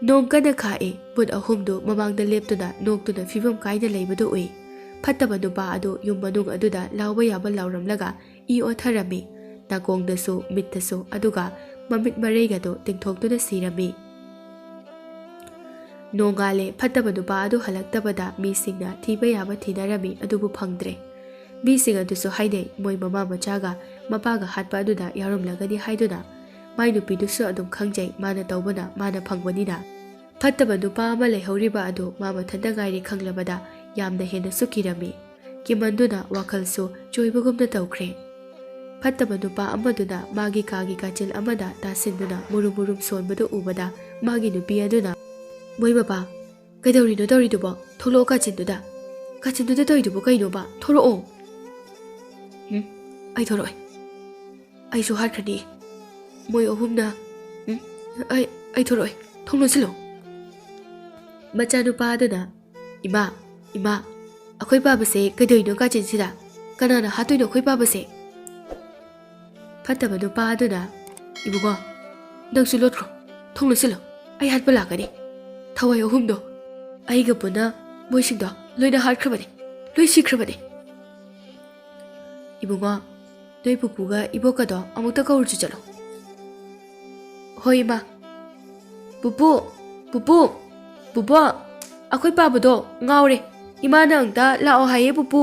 ꯅꯣꯡ ꯀꯟꯅ ꯈꯥꯛꯏ꯫ ꯚꯨꯠ ꯑꯍꯨꯝꯗꯨ ꯃꯃꯥꯡꯗ ꯂꯦꯞꯇꯨꯅ ꯅꯣꯛꯇꯨꯅ ꯐꯤꯕꯝ ꯀꯥꯏꯅ ꯂꯩꯕꯗꯨ ꯎꯏ꯫ ꯐꯠꯇꯕ ꯅꯨꯄꯥ ꯑꯗꯨ ꯌꯨꯝ ꯃꯅꯨꯡ ꯑꯗꯨꯗ ꯂꯥꯎꯕ ꯌꯥꯕ ꯂꯥꯎꯔꯝꯂꯒ ꯏ ꯑꯣꯊꯔꯝꯃꯤ꯫ ꯅꯥꯀꯣꯡꯗꯁꯨ, ꯃꯤꯠꯇꯁꯨ, ꯑꯗꯨꯒ ꯃꯃꯤꯠ ꯃꯔꯩꯒꯗꯨ ꯇꯤꯡꯊꯣꯛꯇꯨꯅ ꯁꯤꯔꯝꯃꯤ꯫ ꯅꯣꯡꯉꯥꯜꯂꯦ꯫ ꯐꯠꯇꯕ ꯅꯨꯄꯥ ꯑꯗꯨ ꯍꯜꯂꯛꯇꯕꯗ ꯃꯤꯁꯤꯡꯅ ꯊꯤꯕ ꯌꯥꯕ ꯊꯤꯅꯔꯝꯃꯤ, ꯑꯗꯨꯕꯨ ꯐꯪꯗ꯭ꯔꯦ꯫ ꯃꯤꯁꯤꯡ ꯑꯗꯨꯁꯨ ꯍꯥꯏꯅꯩ, ꯃꯣꯏ ꯃꯃꯥ ꯃꯆꯥꯒ ꯃꯄꯥꯒ ꯍꯥꯠꯄ ꯑꯗꯨꯗ ꯌꯥꯎꯔꯝꯂꯒꯅꯤ ꯍꯥꯏꯗꯨꯅ꯫ ꯃꯥꯏ ꯅꯨꯄꯤꯗꯨꯁꯨ ꯑꯗꯨꯝ ꯈꯪꯖꯩ, ꯃꯥꯅ ꯇꯧꯕꯅ ꯃꯥꯅ ꯐꯪꯕꯅꯤꯅ꯫ ꯐꯠꯇꯕ ꯅꯨꯄꯥ ꯑꯃ ꯂꯩꯍꯧꯔꯤꯕ ꯑꯗꯨ ꯃꯥ ꯃꯊꯟꯇ ꯉꯥꯏꯔꯦ ꯈꯪꯂꯕꯗ ꯌꯥꯝꯅ ꯍꯦꯟꯅꯁꯨ ꯀꯤꯔꯝꯃꯤ꯫ ꯀꯤꯃꯟꯗꯨꯅ ꯋꯥꯈꯜꯁꯨ ꯆꯣꯏꯕꯒꯨꯝꯅ ꯇꯧꯈ꯭ꯔꯦ꯫ ꯐꯠꯇꯕ ꯅꯨꯄꯥ ꯑꯃꯗꯨꯅ ꯃꯥꯒꯤ ꯀꯥꯒꯤ ꯀꯥꯆꯤꯜ ꯑꯃꯗ ꯇꯥꯁꯤꯟꯗꯨꯅ ꯃꯨꯔꯨꯝ ꯃꯨꯔꯨꯝ ꯁꯣꯟꯕꯗꯨ ꯎꯕꯗ ꯃꯥꯒꯤ ꯅꯨꯄꯤ ꯑꯗꯨꯅ, "ꯃꯣꯏ ꯃꯄꯥ, ꯀꯩꯗꯧꯔꯤꯅꯣ ꯇꯧꯔꯤꯗꯨꯕꯣ? ꯊꯣꯛꯂꯛꯑꯣ ꯀꯥꯆꯤꯟꯗꯨꯗ꯫ ꯀꯥꯆꯤꯟꯗꯨꯗ ꯇꯧꯔꯤꯗꯨꯕꯨ ꯀꯩꯅꯣꯕ? ꯊꯣꯔꯛꯑꯣ꯫" "ꯎꯝ, ꯑꯩ ꯊꯣꯔꯛꯑꯣꯏ꯫ ꯑꯩꯁꯨ ꯍꯥꯠꯈ꯭ꯔꯅꯤ꯫ ꯃꯣꯏ ꯑꯍꯨꯝꯅ, ꯎꯝ, ꯑꯩ, ꯑꯩ ꯊꯣꯔꯛꯑꯣꯏ꯫ ꯊꯣꯡ ꯂꯣꯟꯁꯤꯜꯂꯣ꯫" ꯃꯆꯥꯅꯨꯄꯥ ꯑꯗꯨꯅ, "ꯏꯃꯥ, ꯏꯃꯥ, ꯑꯩꯈꯣꯏ ꯄꯥꯕꯁꯦ ꯀꯩꯗꯧꯔꯤꯅꯣ ꯀꯥꯆꯤꯟꯁꯤꯗ?" "ꯀꯅꯥꯅ ꯍꯥꯠꯇꯣꯏꯅꯣ ꯑꯩꯈꯣꯏ ꯄꯥꯕꯁꯦ?" ꯐꯠꯇꯕ ꯅꯨꯄꯥ ꯑꯗꯨꯅ, "ꯏꯕꯨꯡꯉꯣ, ꯅꯪꯁꯨ ꯂꯣꯠꯈ꯭ꯔꯣ, ꯊꯣꯡ ꯂꯣꯠꯁꯤꯜꯂꯣ, ꯑꯩ ꯍꯥꯠꯄ ꯂꯥꯛꯀꯅꯤ꯫ ꯊꯋꯥꯏ ꯑꯍꯨꯝꯗꯣ ꯑꯩꯒ ꯄꯨꯟꯅ ꯃꯣꯏꯁꯤꯡꯗꯣ ꯂꯣꯏꯅ ꯍꯥꯠꯈ꯭ꯔꯕꯅꯤ, ꯂꯣꯏ ꯁꯤꯈ꯭ꯔꯕꯅꯤ꯫ ꯏꯕꯨꯡꯉꯣ, ꯅꯣꯏ ꯄꯨꯄꯨꯒ ꯏꯕꯣꯛꯀꯗꯣ ꯑꯃꯨꯛꯇ ꯀꯧꯔꯨꯆꯣ ꯆꯠꯂꯣ꯫" "ꯍꯣꯏ ꯏꯃꯥ꯫" "ꯄꯨꯄꯨ, ꯄꯨꯄꯨ, ꯄꯨꯄꯨ, ꯑꯩꯈꯣꯏ ꯄꯥꯕꯗꯣ ꯉꯥꯎꯔꯦ꯫ ꯏꯃꯥꯅ ꯑꯃꯨꯛꯇ ꯂꯥꯛꯑꯣ ꯍꯥꯏꯌꯦ ꯄꯨꯄꯨ꯫"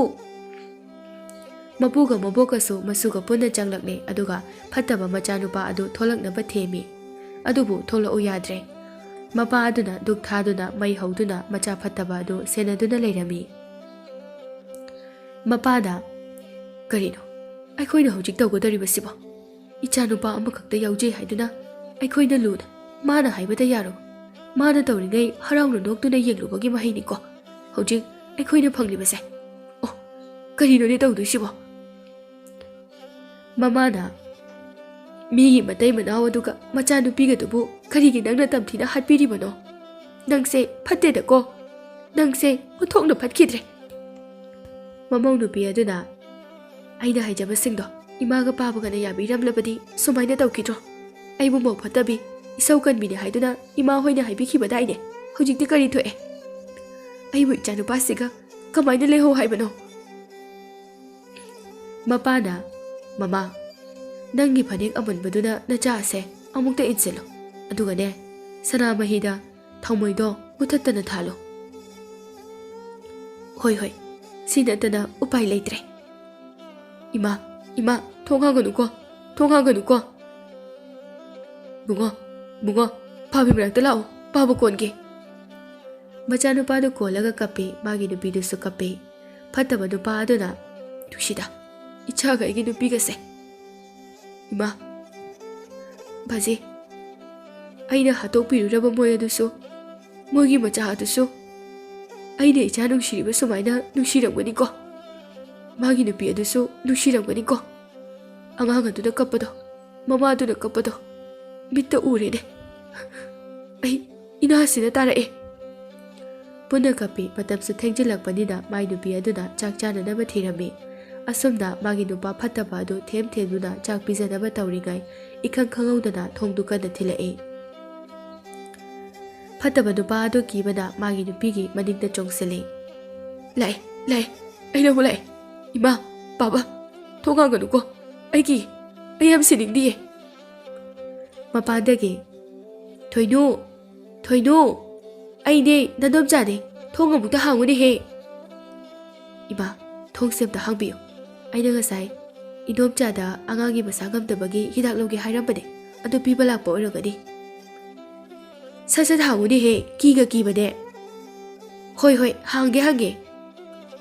ꯃꯄꯨꯒ ꯃꯕꯣꯛꯀꯁꯨ ꯃꯁꯨꯒ ꯄꯨꯟꯅ ꯆꯪꯂꯛꯂꯦ, ꯑꯗꯨꯒ ꯐꯠꯇꯕ ꯃꯆꯥꯅꯨꯄꯥ ꯑꯗꯨ ꯊꯣꯛꯂꯛꯅꯕ ꯊꯦꯝꯃꯤ꯫ ꯑꯗꯨꯕꯨ ꯊꯣꯛꯂꯛꯎ ꯌꯥꯗ꯭ꯔꯦ꯫ ꯃꯄꯥ ꯑꯗꯨꯅ ꯙꯨꯛ ꯊꯥꯗꯨꯅ, ꯃꯩ ꯍꯧꯗꯨꯅ ꯃꯆꯥ ꯐꯠꯇꯕ ꯑꯗꯨ ꯁꯦꯟꯅꯗꯨꯅ ꯂꯩꯔꯝꯃꯤ꯫ ꯃꯄꯥꯅ, "ꯀꯔꯤꯅꯣ ꯑꯩꯈꯣꯏꯅ ꯍꯧꯖꯤꯛ ꯇꯧꯒꯗꯧꯔꯤꯕꯁꯤꯕꯣ? ꯏꯆꯥꯅꯨꯄꯥ ꯑꯃꯈꯛꯇ ꯌꯥꯎꯖꯩ ꯍꯥꯏꯗꯨꯅ ꯑꯩꯈꯣꯏꯅ ꯂꯨꯅ ꯃꯥꯅ ꯍꯥꯏꯕꯗ ꯌꯥꯔꯣ? ꯃꯥꯅ ꯇꯧꯔꯤꯉꯩ ꯍꯔꯥꯎꯅ ꯅꯣꯛꯇꯨꯅ ꯌꯦꯡꯂꯨꯕꯒꯤ ꯃꯍꯩꯅꯤꯀꯣ ꯍꯧꯖꯤꯛ ꯑꯩꯈꯣꯏꯅ ꯐꯪꯂꯤꯕꯁꯦ꯫ ꯑꯣ, ꯀꯔꯤꯅꯣꯅꯦ ꯇꯧꯗꯣꯏꯁꯤꯕꯣ?" ꯃꯃꯥꯅ, "ꯃꯤꯒꯤ ꯃꯇꯩ ꯃꯅꯥꯎ ꯑꯗꯨꯒ ꯃꯆꯥꯅꯨꯄꯤꯒꯗꯨꯕꯨ ꯀꯔꯤꯒꯤ ꯅꯪꯅ ꯇꯝꯊꯤꯅ ꯍꯥꯠꯄꯤꯔꯤꯕꯅꯣ? ꯅꯪꯁꯦ ꯐꯠꯇꯦꯗꯀꯣ꯫ ꯅꯪꯁꯦ ꯑꯣꯟꯊꯣꯛꯅ ꯐꯠꯈꯤꯗ꯭ꯔꯦ꯫" ꯃꯃꯧ ꯅꯨꯄꯤ ꯑꯗꯨꯅ, "ꯑꯩꯅ ꯍꯥꯏꯖꯕꯁꯤꯡꯗꯣ ꯏꯃꯥꯒ ꯄꯥꯕꯒꯅ ꯌꯥꯕꯤꯔꯝꯂꯕꯗꯤ ꯁꯨꯃꯥꯏꯅ ꯇꯧꯈꯤꯗ꯭ꯔꯣ? ꯑꯩꯕꯨ ꯃꯧ ꯐꯠꯇꯕꯤ, ꯏꯁꯧ ꯀꯟꯕꯤꯅꯤ ꯍꯥꯏꯗꯨꯅ ꯏꯃꯥ ꯍꯣꯏꯅ ꯍꯥꯏꯕꯤꯈꯤꯕꯗꯥꯏꯅꯦ? ꯍꯧꯖꯤꯛꯇꯤ ꯀꯔꯤ ꯊꯣꯛꯑꯦ? ꯑꯩꯕꯨ ꯏꯆꯥꯅꯨꯄꯥꯁꯤꯒ ꯀꯃꯥꯏꯅ ꯂꯩꯍꯧ ꯍꯥꯏꯕꯅꯣ?" ꯃꯄꯥꯅ, "ꯃꯃꯥ, ꯅꯪꯒꯤ ꯐꯅꯦꯛ ꯑꯃꯟꯕꯗꯨꯅ ꯅꯆꯥ ꯑꯁꯦ ꯑꯃꯨꯛꯇ ꯏꯟꯁꯤꯜꯂꯨ, ꯑꯗꯨꯒꯅꯦ, ꯁꯅꯥꯃꯍꯤꯗ ꯊꯥꯎꯃꯩꯗꯣ ꯃꯨꯊꯠꯇꯅ ꯊꯥꯜꯂꯨ꯫" "ꯍꯣꯏ, ꯍꯣꯏ, ꯁꯤ ꯅꯠꯇꯅ ꯎꯄꯥꯏ ꯂꯩꯇ꯭ꯔꯦ꯫" "ꯏꯃꯥ, ꯏꯃꯥ, ꯊꯣꯡ ꯍꯥꯡꯒꯅꯨꯀꯣ, ꯊꯣꯡ ꯍꯥꯡꯒꯅꯨꯀꯣ꯫ ꯕꯨꯡꯉꯣ, ꯕꯨꯡꯉꯣ, ꯄꯥꯕꯤ ꯃꯅꯥꯛꯇ ꯂꯥꯛꯑꯣ, ꯄꯥꯕ ꯀꯣꯟꯒꯦ꯫" ꯃꯆꯥꯅꯨꯄꯥꯗꯨ ꯀꯣꯜꯂꯒ ꯀꯞꯄꯤ, ꯃꯥꯒꯤ ꯅꯨꯄꯤꯗꯨꯁꯨ ꯀꯞꯄꯤ꯫ ꯐꯠꯇꯕ ꯅꯨꯄꯥ ꯑꯗꯨꯅ, "ꯅꯨꯡꯁꯤꯗ, ꯏꯆꯥꯒ ꯑꯩꯒꯤ ꯅꯨꯄꯤꯒꯁꯦ꯫" "ꯏꯃꯥ, ꯕꯥꯖꯤ, ꯑꯩꯅ ꯍꯥꯠꯇꯣꯛꯄꯤꯔꯨꯔꯕ ꯃꯣꯏ ꯑꯗꯨꯁꯨ, ꯃꯣꯏꯒꯤ ꯃꯆꯥ ꯑꯗꯨꯁꯨ ꯑꯩꯅ ꯏꯆꯥ ꯅꯨꯡꯁꯤꯔꯤꯕ ꯁꯨꯃꯥꯏꯅ ꯅꯨꯡꯁꯤꯔꯝꯒꯅꯤꯀꯣ꯫ ꯃꯥꯒꯤ ꯅꯨꯄꯤ ꯑꯗꯨꯁꯨ ꯅꯨꯡꯁꯤꯔꯝꯒꯅꯤꯀꯣ꯫ ꯑꯉꯥꯡ ꯑꯗꯨꯅ ꯀꯞꯄꯗꯣ, ꯃꯃꯥꯗꯨꯅ ꯀꯞꯄꯗꯣ ꯃꯤꯠꯇ ꯎꯔꯦꯅꯦ꯫ ꯑꯩ ꯏꯅꯥꯁꯤꯅ ꯇꯥꯔꯛꯑꯦ꯫" ꯄꯨꯟꯅ ꯀꯞꯄꯤ꯫ ꯃꯇꯝꯁꯨ ꯊꯦꯡꯖꯤꯜꯂꯛꯄꯅꯤꯅ ꯃꯥꯏ ꯅꯨꯄꯤ ꯑꯗꯨꯅ ꯆꯥꯛ ꯆꯥꯅꯅꯕ ꯊꯤꯔꯝꯃꯤ꯫ ꯑꯁꯨꯝꯅ ꯃꯥꯒꯤ ꯅꯨꯄꯥ ꯐꯠꯇꯕ ꯑꯗꯨ ꯊꯦꯝ ꯊꯦꯝꯗꯨꯅ ꯆꯥꯛ ꯄꯤꯖꯅꯕ ꯇꯧꯔꯤꯉꯩ, ꯏꯈꯪ ꯈꯪꯍꯧꯗꯅ ꯊꯣꯡꯗꯨ ꯀꯟꯅ ꯊꯤꯜꯂꯛꯏ꯫ ꯐꯠꯇꯕ ꯅꯨꯄꯥ ꯑꯗꯨ ꯀꯤꯕꯅ ꯃꯥꯒꯤ ꯅꯨꯄꯤꯒꯤ ꯃꯅꯤꯡꯗ ꯆꯣꯡꯁꯤꯜꯂꯤ꯫ "ꯂꯥꯛꯑꯦ, ꯂꯥꯛꯑꯦ, ꯑꯩ ꯂꯧꯕ ꯂꯥꯛꯑꯦ꯫ ꯏꯃꯥ, ꯕꯥꯕꯥ, ꯊꯣꯡ ꯍꯥꯡꯒꯅꯨꯀꯣ꯫ ꯑꯩꯒꯤ, ꯑꯩ ꯌꯥꯝ ꯁꯤꯅꯤꯡꯗꯤꯌꯦ꯫" ꯃꯄꯥꯟꯗꯒꯤ, "ꯊꯣꯏꯅꯨ, ꯊꯣꯏꯅꯨ, ꯑꯩꯅꯦ, ꯅꯗꯣꯝꯆꯥꯅꯦ꯫ ꯊꯣꯡ ꯑꯃꯨꯛꯇ ꯍꯥꯡꯉꯨꯅꯦꯍꯦ꯫" "ꯏꯃꯥ, ꯊꯣꯡꯁꯦ ꯑꯝꯇ ꯍꯥꯡꯕꯤꯌꯨ꯫ ꯑꯩꯅ ꯉꯁꯥꯏ ꯏꯗꯣꯝꯆꯥꯗ ꯑꯉꯥꯡꯒꯤ ꯃꯁꯥ ꯉꯝꯗꯕꯒꯤ ꯍꯤꯗꯥꯛ ꯂꯧꯒꯦ ꯍꯥꯏꯔꯝꯕꯅꯦ꯫ ꯑꯗꯨ ꯄꯤꯕ ꯂꯥꯛꯄ ꯑꯣꯏꯔꯝꯒꯅꯤ꯫" "ꯁꯠ ꯁꯠ ꯍꯥꯡꯉꯨꯅꯦꯍꯦ, ꯀꯤꯒ ꯀꯤꯕꯅꯦ꯫" "ꯍꯣꯏ, ꯍꯣꯏ, ꯍꯥꯡꯒꯦ, ꯍꯥꯡꯒꯦ꯫"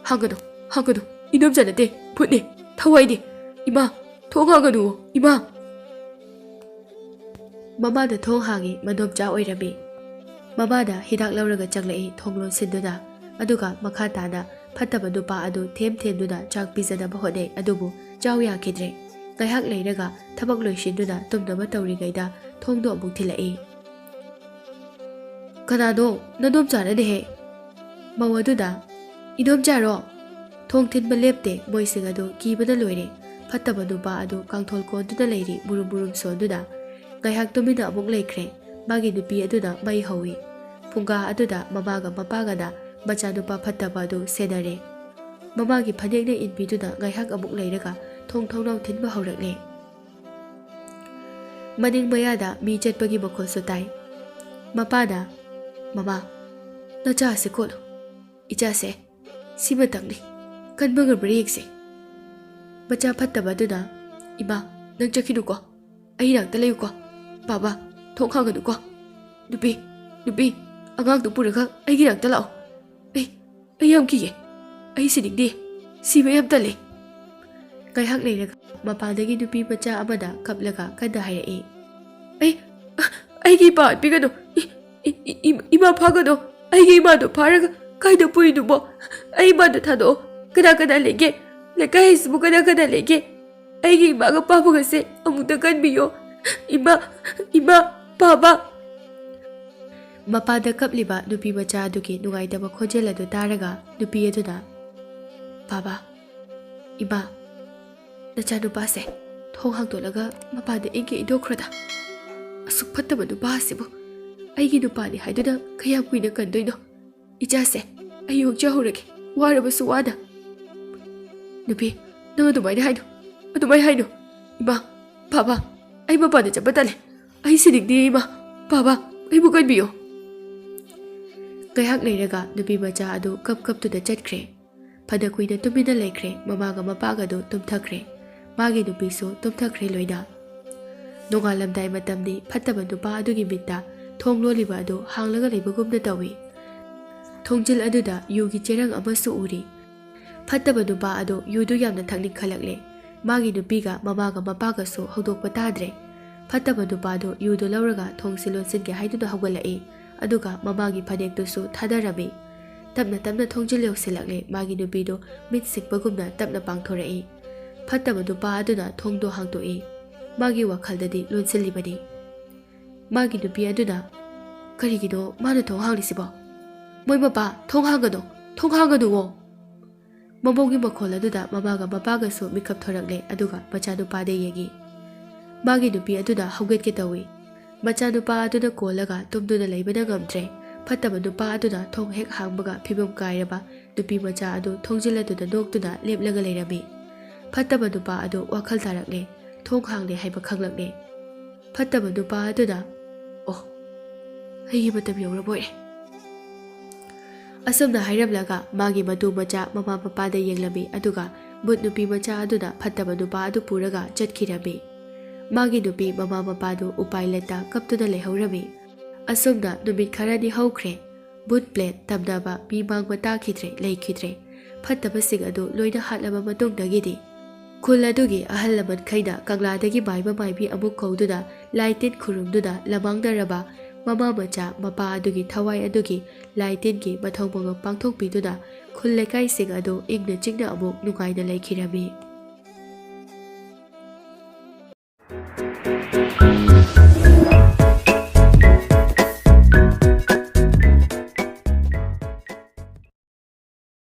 "ꯍꯥꯡꯒꯅꯨ, ꯍꯥꯡꯒꯅꯨ꯫ ꯏꯗꯣꯝꯆꯥ ꯅꯠꯇꯦ, ꯚꯨꯠꯅꯦ, ꯊꯋꯥꯏꯅꯦ꯫ ꯏꯃꯥ, ꯊꯣꯡ ꯍꯥꯡꯒꯅꯨ, ꯏꯃꯥ꯫" ꯃꯃꯥꯗ ꯊꯣꯡ ꯍꯥꯡꯉꯤ, ꯃꯗꯣꯝꯆꯥ ꯑꯣꯏꯔꯝꯃꯤ꯫ ꯃꯃꯥꯗ ꯍꯤꯗꯥꯛ ꯂꯧꯔꯒ ꯆꯪꯂꯛꯏ ꯊꯣꯡ ꯂꯣꯟꯁꯤꯟꯗꯨꯅ, ꯑꯗꯨꯒ ꯃꯈꯥ ꯇꯥꯅ ꯐꯠꯇꯕ ꯅꯨꯄꯥ ꯑꯗꯨ ꯊꯦꯝ ꯊꯦꯝꯗꯨꯅ ꯆꯥꯛ ꯄꯤꯖꯅꯕ ꯍꯣꯠꯅꯩ, ꯑꯗꯨꯕꯨ ꯆꯥꯎ ꯌꯥꯈꯤꯗ꯭ꯔꯦ꯫ ꯉꯥꯏꯍꯥꯛ ꯂꯩꯔꯒ ꯊꯕꯛ ꯂꯣꯏꯁꯤꯟꯗꯨꯅ ꯇꯨꯝꯅꯕ ꯇꯧꯔꯤꯉꯩꯗ ꯊꯣꯡꯗꯣ ꯑꯃꯨꯛ ꯊꯤꯜꯂꯛꯏ꯫ "ꯀꯅꯥꯅꯣ? ꯅꯗꯣꯝꯆꯥꯅꯅꯦꯍꯦ꯫" ꯃꯧ ꯑꯗꯨꯅ, "ꯏꯗꯣꯝꯆꯥꯔꯣ?" ꯊꯣꯡ ꯊꯤꯟꯕ ꯂꯦꯞꯇꯦ, ꯃꯣꯏꯁꯤꯡ ꯑꯗꯨ ꯀꯤꯕꯅ ꯂꯣꯏꯔꯦ꯫ ꯐꯠꯇꯕ ꯅꯨꯄꯥ ꯑꯗꯨ ꯀꯥꯡꯊꯣꯜ ꯀꯣꯟꯗꯨꯅ ꯂꯩꯔꯤ, ꯃꯨꯔꯨꯝ ꯃꯨꯔꯨꯝ ꯁꯣꯟꯗꯨꯅ꯫ ꯉꯥꯏꯍꯥꯛ ꯇꯨꯃꯤꯟꯅ ꯑꯃꯨꯛ ꯂꯩꯈ꯭ꯔꯦ꯫ ꯃꯥꯒꯤ ꯅꯨꯄꯤ ꯑꯗꯨꯅ ꯃꯩ ꯍꯧꯏ꯫ ꯐꯨꯡꯒꯥ ꯑꯗꯨꯗ ꯃꯃꯥꯒ ꯃꯄꯥꯒꯅ ꯃꯆꯥꯅꯨꯄꯥ ꯐꯠꯇꯕ ꯑꯗꯨ ꯁꯦꯟꯅꯔꯦ꯫ ꯃꯃꯥꯒꯤ ꯐꯅꯦꯛꯅ ꯏꯟꯕꯤꯗꯨꯅ ꯉꯥꯏꯍꯥꯛ ꯑꯃꯨꯛ ꯂꯩꯔꯒ ꯊꯣꯡ ꯊꯣꯡꯅꯥꯎ ꯊꯤꯟꯕ ꯍꯧꯔꯛꯂꯦ꯫ ꯃꯅꯤꯡ ꯃꯌꯥꯗ ꯃꯤ ꯆꯠꯄꯒꯤ ꯃꯈꯣꯜꯁꯨ ꯇꯥꯏ꯫ ꯃꯄꯥꯅ, "ꯃꯃꯥ, ꯅꯆꯥꯁꯦ ꯀꯣꯠꯂꯨ꯫ ꯏꯆꯥꯁꯦ, ꯁꯤꯃꯇꯪꯅꯤ꯫ ꯀꯟꯕ ꯉꯝꯕ꯭ꯔꯥ ꯌꯦꯡꯁꯦ꯫" ꯃꯆꯥ ꯐꯠꯇꯕ ꯑꯗꯨꯅ, "ꯏꯃꯥ, ꯅꯪ ꯆꯠꯈꯤꯅꯨꯀꯣ꯫ ꯑꯩ ꯅꯥꯛꯇ ꯂꯩꯌꯨꯀꯣ꯫ ꯕꯥꯕꯥ, ꯊꯣꯡ ꯍꯥꯡꯒꯅꯨꯀꯣ꯫ ꯅꯨꯄꯤ, ꯅꯨꯄꯤ, ꯑꯉꯥꯡꯗꯨ ꯄꯨꯔꯒ ꯑꯩꯒꯤ ꯅꯥꯛꯇ ꯂꯥꯛꯑꯣ꯫ ꯑꯩ, ꯑꯩ ꯌꯥꯝ ꯀꯤꯌꯦ꯫ ꯑꯩ ꯁꯤꯅꯤꯡꯗꯦ꯫ ꯁꯤꯕ ꯌꯥꯝ ꯇꯜꯂꯦ꯫" ꯉꯥꯏꯍꯥꯛ ꯂꯩꯔꯒ ꯃꯄꯥꯟꯗꯒꯤ ꯅꯨꯄꯤ ꯃꯆꯥ ꯑꯃꯅ ꯀꯞꯂꯒ ꯀꯟꯅ ꯍꯥꯏꯔꯛꯏ꯫ "ꯑꯩ, ꯑ, ꯑꯩꯒꯤ ꯏꯄꯥ ꯍꯥꯠꯄꯤꯒꯅꯨ꯫ ꯏ-, ꯏ-, ꯏ-, ꯏ-, ꯏꯃꯥ ꯐꯥꯒꯅꯨ꯫ ꯑꯩꯒꯤ ꯏꯃꯥꯗꯣ ꯐꯥꯔꯒ ꯀꯥꯏꯗ ꯄꯨꯔꯤꯅꯣꯕꯣ? ꯑꯩ ꯏꯃꯥꯗꯣ ꯊꯥꯗꯣꯛꯑꯣ꯫ ꯀꯅꯥ ꯀꯅꯥ ꯂꯩꯒꯦ? ꯂꯩꯀꯥꯏ ꯑꯁꯤꯕꯨ ꯀꯅꯥ ꯀꯅꯥ ꯂꯩꯒꯦ? ꯑꯩꯒꯤ ꯏꯃꯥꯒ ꯄꯥꯕꯒꯁꯦ ꯑꯃꯨꯛꯇ ꯀꯟꯕꯤꯌꯣ꯫ ꯏꯃꯥ, ꯏꯃꯥ, ꯄꯥꯕ꯫" ꯃꯄꯥꯟꯗ ꯀꯞꯂꯤꯕ ꯅꯨꯄꯤ ꯃꯆꯥ ꯑꯗꯨꯒꯤ ꯅꯨꯡꯉꯥꯏꯇꯕ ꯈꯣꯟꯖꯦꯜ ꯑꯗꯨ ꯇꯥꯔꯒ ꯅꯨꯄꯤ ꯑꯗꯨꯅ, "ꯄꯥꯕ, "ꯏꯃꯥ, ꯅꯆꯥꯅꯨꯄꯥꯁꯦ ꯊꯣꯡ ꯍꯥꯡꯗꯣꯛꯂꯒ ꯃꯄꯥꯟꯗ ꯏꯪꯒꯦ ꯏꯟꯊꯣꯛꯈ꯭ꯔꯣꯗ꯫ ꯑꯁꯨꯛ ꯐꯠꯇꯕ ꯅꯨꯄꯥ ꯑꯁꯤꯕꯨ ꯑꯩꯒꯤ ꯅꯨꯄꯥꯅꯤ ꯍꯥꯏꯗꯨꯅ ꯀꯌꯥꯝ ꯀꯨꯏꯅ ꯀꯟꯗꯣꯏꯅꯣ? ꯏꯆꯥꯁꯦ ꯑꯩ ꯌꯣꯛꯆꯍꯧꯔꯒꯦ, ꯋꯥꯔꯕꯁꯨ ꯋꯥꯅ꯫" "ꯅꯨꯄꯤ, ꯅꯪ ꯑꯗꯨꯃꯥꯏꯅ ꯍꯥꯏꯅꯨ, ꯑꯗꯨꯃꯥꯏꯅ ꯍꯥꯏꯅꯨ꯫ ꯏꯃꯥ, ꯕꯥꯕꯥ, ꯑꯩ ꯃꯄꯥꯟꯗ ꯆꯠꯄ ꯇꯜꯂꯦ꯫ ꯑꯩ ꯁꯤꯅꯤꯡꯗꯦ ꯏꯃꯥ, ꯕꯥꯕꯥ, ꯑꯩꯕꯨ ꯀꯟꯕꯤꯌꯨ꯫" ꯉꯥꯏꯍꯥꯛ ꯂꯩꯔꯒ ꯅꯨꯄꯤ ꯃꯆꯥ ꯑꯗꯨ ꯀꯞ ꯀꯞꯇꯨꯅ ꯆꯠꯈ꯭ꯔꯦ꯫ ꯐꯅ ꯀꯨꯏꯅ ꯇꯨꯃꯤꯟꯅ ꯂꯩꯈ꯭ꯔꯦ꯫ ꯃꯃꯥꯒ ꯃꯄꯥꯒꯗꯨ ꯇꯨꯝꯊꯈ꯭ꯔꯦ꯫ ꯃꯥꯒꯤ ꯅꯨꯄꯤꯁꯨ ꯇꯨꯝꯊꯈ꯭ꯔꯦ ꯂꯣꯏꯅ꯫ ꯅꯣꯡꯉꯥꯜꯂꯝꯗꯥꯏ ꯃꯇꯝꯅꯤ꯫ ꯐꯠꯇꯕ ꯅꯨꯄꯥ ꯑꯗꯨꯒꯤ ꯃꯤꯠꯇ ꯊꯣꯡ ꯂꯣꯜꯂꯤꯕ ꯑꯗꯨ ꯍꯥꯡꯂꯒ ꯂꯩꯕꯒꯨꯝꯅ ꯇꯧꯏ꯫ ꯊꯣꯡꯖꯤꯜ ꯑꯗꯨꯗ ꯌꯨꯒꯤ ꯆꯦꯔꯪ ꯑꯃꯁꯨ ꯎꯔꯤ꯫ ꯐꯠꯇꯕ ꯅꯨꯄꯥ ꯑꯗꯨ ꯌꯨꯗꯨ ꯌꯥꯝꯅ ꯊꯛꯅꯤꯡꯈꯠꯂꯛꯂꯦ꯫ ꯃꯥꯒꯤ ꯅꯨꯄꯤꯒ ꯃꯃꯥꯒ ꯃꯄꯥꯒꯁꯨ ꯍꯧꯗꯣꯛꯄ ꯇꯥꯗ꯭ꯔꯦ꯫ ꯐꯠꯇꯕ ꯅꯨꯄꯥꯗꯨ ꯌꯨꯗꯨ ꯂꯧꯔꯒ ꯊꯣꯡꯁꯤ ꯂꯣꯟꯁꯤꯟꯒꯦ ꯍꯥꯏꯗꯨꯅ ꯍꯧꯒꯠꯂꯛꯏ꯫ ꯑꯗꯨꯒ ꯃꯃꯥꯒꯤ ꯐꯅꯦꯛꯇꯨꯁꯨ ꯊꯥꯗꯔꯝꯃꯤ꯫ ꯇꯞꯅ ꯇꯞꯅ ꯊꯣꯡꯖꯤꯜ ꯌꯧꯁꯤꯜꯂꯛꯂꯦ꯫ ꯃꯥꯒꯤ ꯅꯨꯄꯤꯗꯨ ꯃꯤꯠ ꯁꯤꯡꯕꯒꯨꯝꯅ ꯇꯞꯅ ꯄꯥꯡꯊꯣꯔꯛꯏ꯫ ꯐꯠꯇꯕ ꯅꯨꯄꯥ ꯑꯗꯨꯅ ꯊꯣꯡꯗꯣ ꯍꯥꯡꯗꯣꯛꯏ꯫ ꯃꯥꯒꯤ ꯋꯥꯈꯜꯗꯗꯤ ꯂꯣꯟꯁꯤꯜꯂꯤꯕꯅꯤ꯫ ꯃꯥꯒꯤ ꯅꯨꯄꯤ ꯑꯗꯨꯅ, "ꯀꯔꯤꯒꯤꯅꯣ ꯃꯥꯅ ꯊꯣꯡ ꯍꯥꯡꯂꯤꯁꯤꯕꯣ? ꯃꯣꯏ ꯃꯄꯥ, ꯊꯣꯡ ꯍꯥꯡꯒꯅꯨ, ꯊꯣꯡ ꯍꯥꯡꯒꯅꯨꯋꯣ!" ꯃꯃꯧꯒꯤ ꯃꯈꯣꯜ ꯑꯗꯨꯗ ꯃꯃꯥꯒ ꯃꯄꯥꯒꯁꯨ ꯃꯤꯀꯞ ꯊꯣꯔꯛꯂꯦ, ꯑꯗꯨꯒ ꯃꯆꯥꯅꯨꯄꯥꯗ ꯌꯦꯡꯉꯤ꯫ ꯃꯥꯒꯤ ꯅꯨꯄꯤ ꯑꯗꯨꯅ ꯍꯧꯒꯠꯀꯦ ꯇꯧꯏ꯫ ꯃꯆꯥꯅꯨꯄꯥ ꯑꯗꯨꯅ ꯀꯣꯜꯂꯒ ꯇꯨꯝꯗꯨꯅ ꯂꯩꯕꯅ ꯉꯝꯗ꯭ꯔꯦ꯫ ꯐꯠꯇꯕ ꯅꯨꯄꯥ ꯑꯗꯨꯅ ꯊꯣꯡ ꯍꯦꯛ ꯍꯥꯡꯕꯒ ꯐꯤꯕꯝ ꯀꯥꯏꯔꯕ ꯅꯨꯄꯤ ꯃꯆꯥ ꯑꯗꯨ ꯊꯣꯡꯖꯤꯜ ꯑꯗꯨꯗ ꯅꯣꯛꯇꯨꯅ ꯂꯦꯞꯂꯒ ꯂꯩꯔꯝꯃꯤ꯫ ꯐꯠꯇꯕ ꯅꯨꯄꯥ ꯑꯗꯨ ꯋꯥꯈꯜ ꯇꯥꯔꯛꯂꯦ꯫ ꯊꯣꯡ ꯍꯥꯡꯂꯦ ꯍꯥꯏꯕ ꯈꯪꯂꯛꯂꯦ꯫ ꯐꯠꯇꯕ ꯅꯨꯄꯥ ꯑꯗꯨꯅ, "ꯑꯣ, ꯑꯩꯒꯤ ꯃꯇꯝ ꯌꯧꯔꯕꯣꯏꯔꯦ꯫" ꯑꯁꯨꯝꯅ ꯍꯥꯏꯔꯝꯂꯒ ꯃꯥꯒꯤ ꯃꯇꯨ ꯃꯆꯥ ꯃꯃꯥ ꯃꯄꯥꯗ ꯌꯦꯡꯂꯝꯃꯤ, ꯑꯗꯨꯒ ꯚꯨꯠ ꯅꯨꯄꯤ ꯃꯆꯥ ꯑꯗꯨꯅ ꯐꯠꯇꯕ ꯅꯨꯄꯥ ꯑꯗꯨ ꯄꯨꯔꯒ ꯆꯠꯈꯤꯔꯝꯃꯤ꯫ ꯃꯥꯒꯤ ꯅꯨꯄꯤ ꯃꯃꯥ ꯃꯄꯥꯗꯨ ꯎꯄꯥꯏ ꯂꯩꯇ ꯀꯞꯇꯨꯅ ꯂꯩꯍꯧꯔꯝꯃꯤ꯫ ꯑꯁꯨꯝꯅ ꯅꯨꯃꯤꯠ ꯈꯔꯅꯤ ꯍꯧꯈ꯭ꯔꯦ꯫ ꯚꯨꯠ ꯄ꯭ꯂꯦꯠ ꯇꯝꯅꯕ ꯃꯤ ꯃꯥꯡꯕ ꯇꯥꯈꯤꯗ꯭ꯔꯦ, ꯂꯩꯈꯤꯗ꯭ꯔꯦ꯫ ꯐꯠꯇꯕꯁꯤꯡ ꯑꯗꯨ ꯂꯣꯏꯅ ꯍꯥꯠꯂꯕ ꯃꯇꯨꯡꯗꯒꯤꯗꯤ ꯈꯨꯜ ꯑꯗꯨꯒꯤ ꯑꯍꯜ ꯂꯃꯟꯈꯩꯅ ꯀꯪꯂꯥꯗꯒꯤ ꯃꯥꯏꯕ ꯃꯥꯏꯕꯤ ꯑꯃꯨꯛ ꯀꯧꯗꯨꯅ ꯂꯥꯏ ꯇꯤꯟ ꯈꯨꯔꯨꯝꯗꯨꯅ ꯂꯃꯥꯡꯅꯔꯕ ꯃꯃꯥ ꯃꯆꯥ ꯃꯄꯥ ꯑꯗꯨꯒꯤ ꯊꯋꯥꯏ ꯑꯗꯨꯒꯤ ꯂꯥꯏ ꯇꯤꯟꯒꯤ ꯃꯊꯧ ꯃꯉꯝ ꯄꯥꯡꯊꯣꯛꯄꯤꯗꯨꯅ ꯈꯨꯜ ꯂꯩꯀꯥꯏꯁꯤꯡ ꯑꯗꯨ ꯏꯪꯅ ꯆꯤꯛꯅ ꯑꯃꯨꯛ ꯅꯨꯡꯉꯥꯏꯅ ꯂꯩꯈꯤꯔꯝꯃꯤ꯫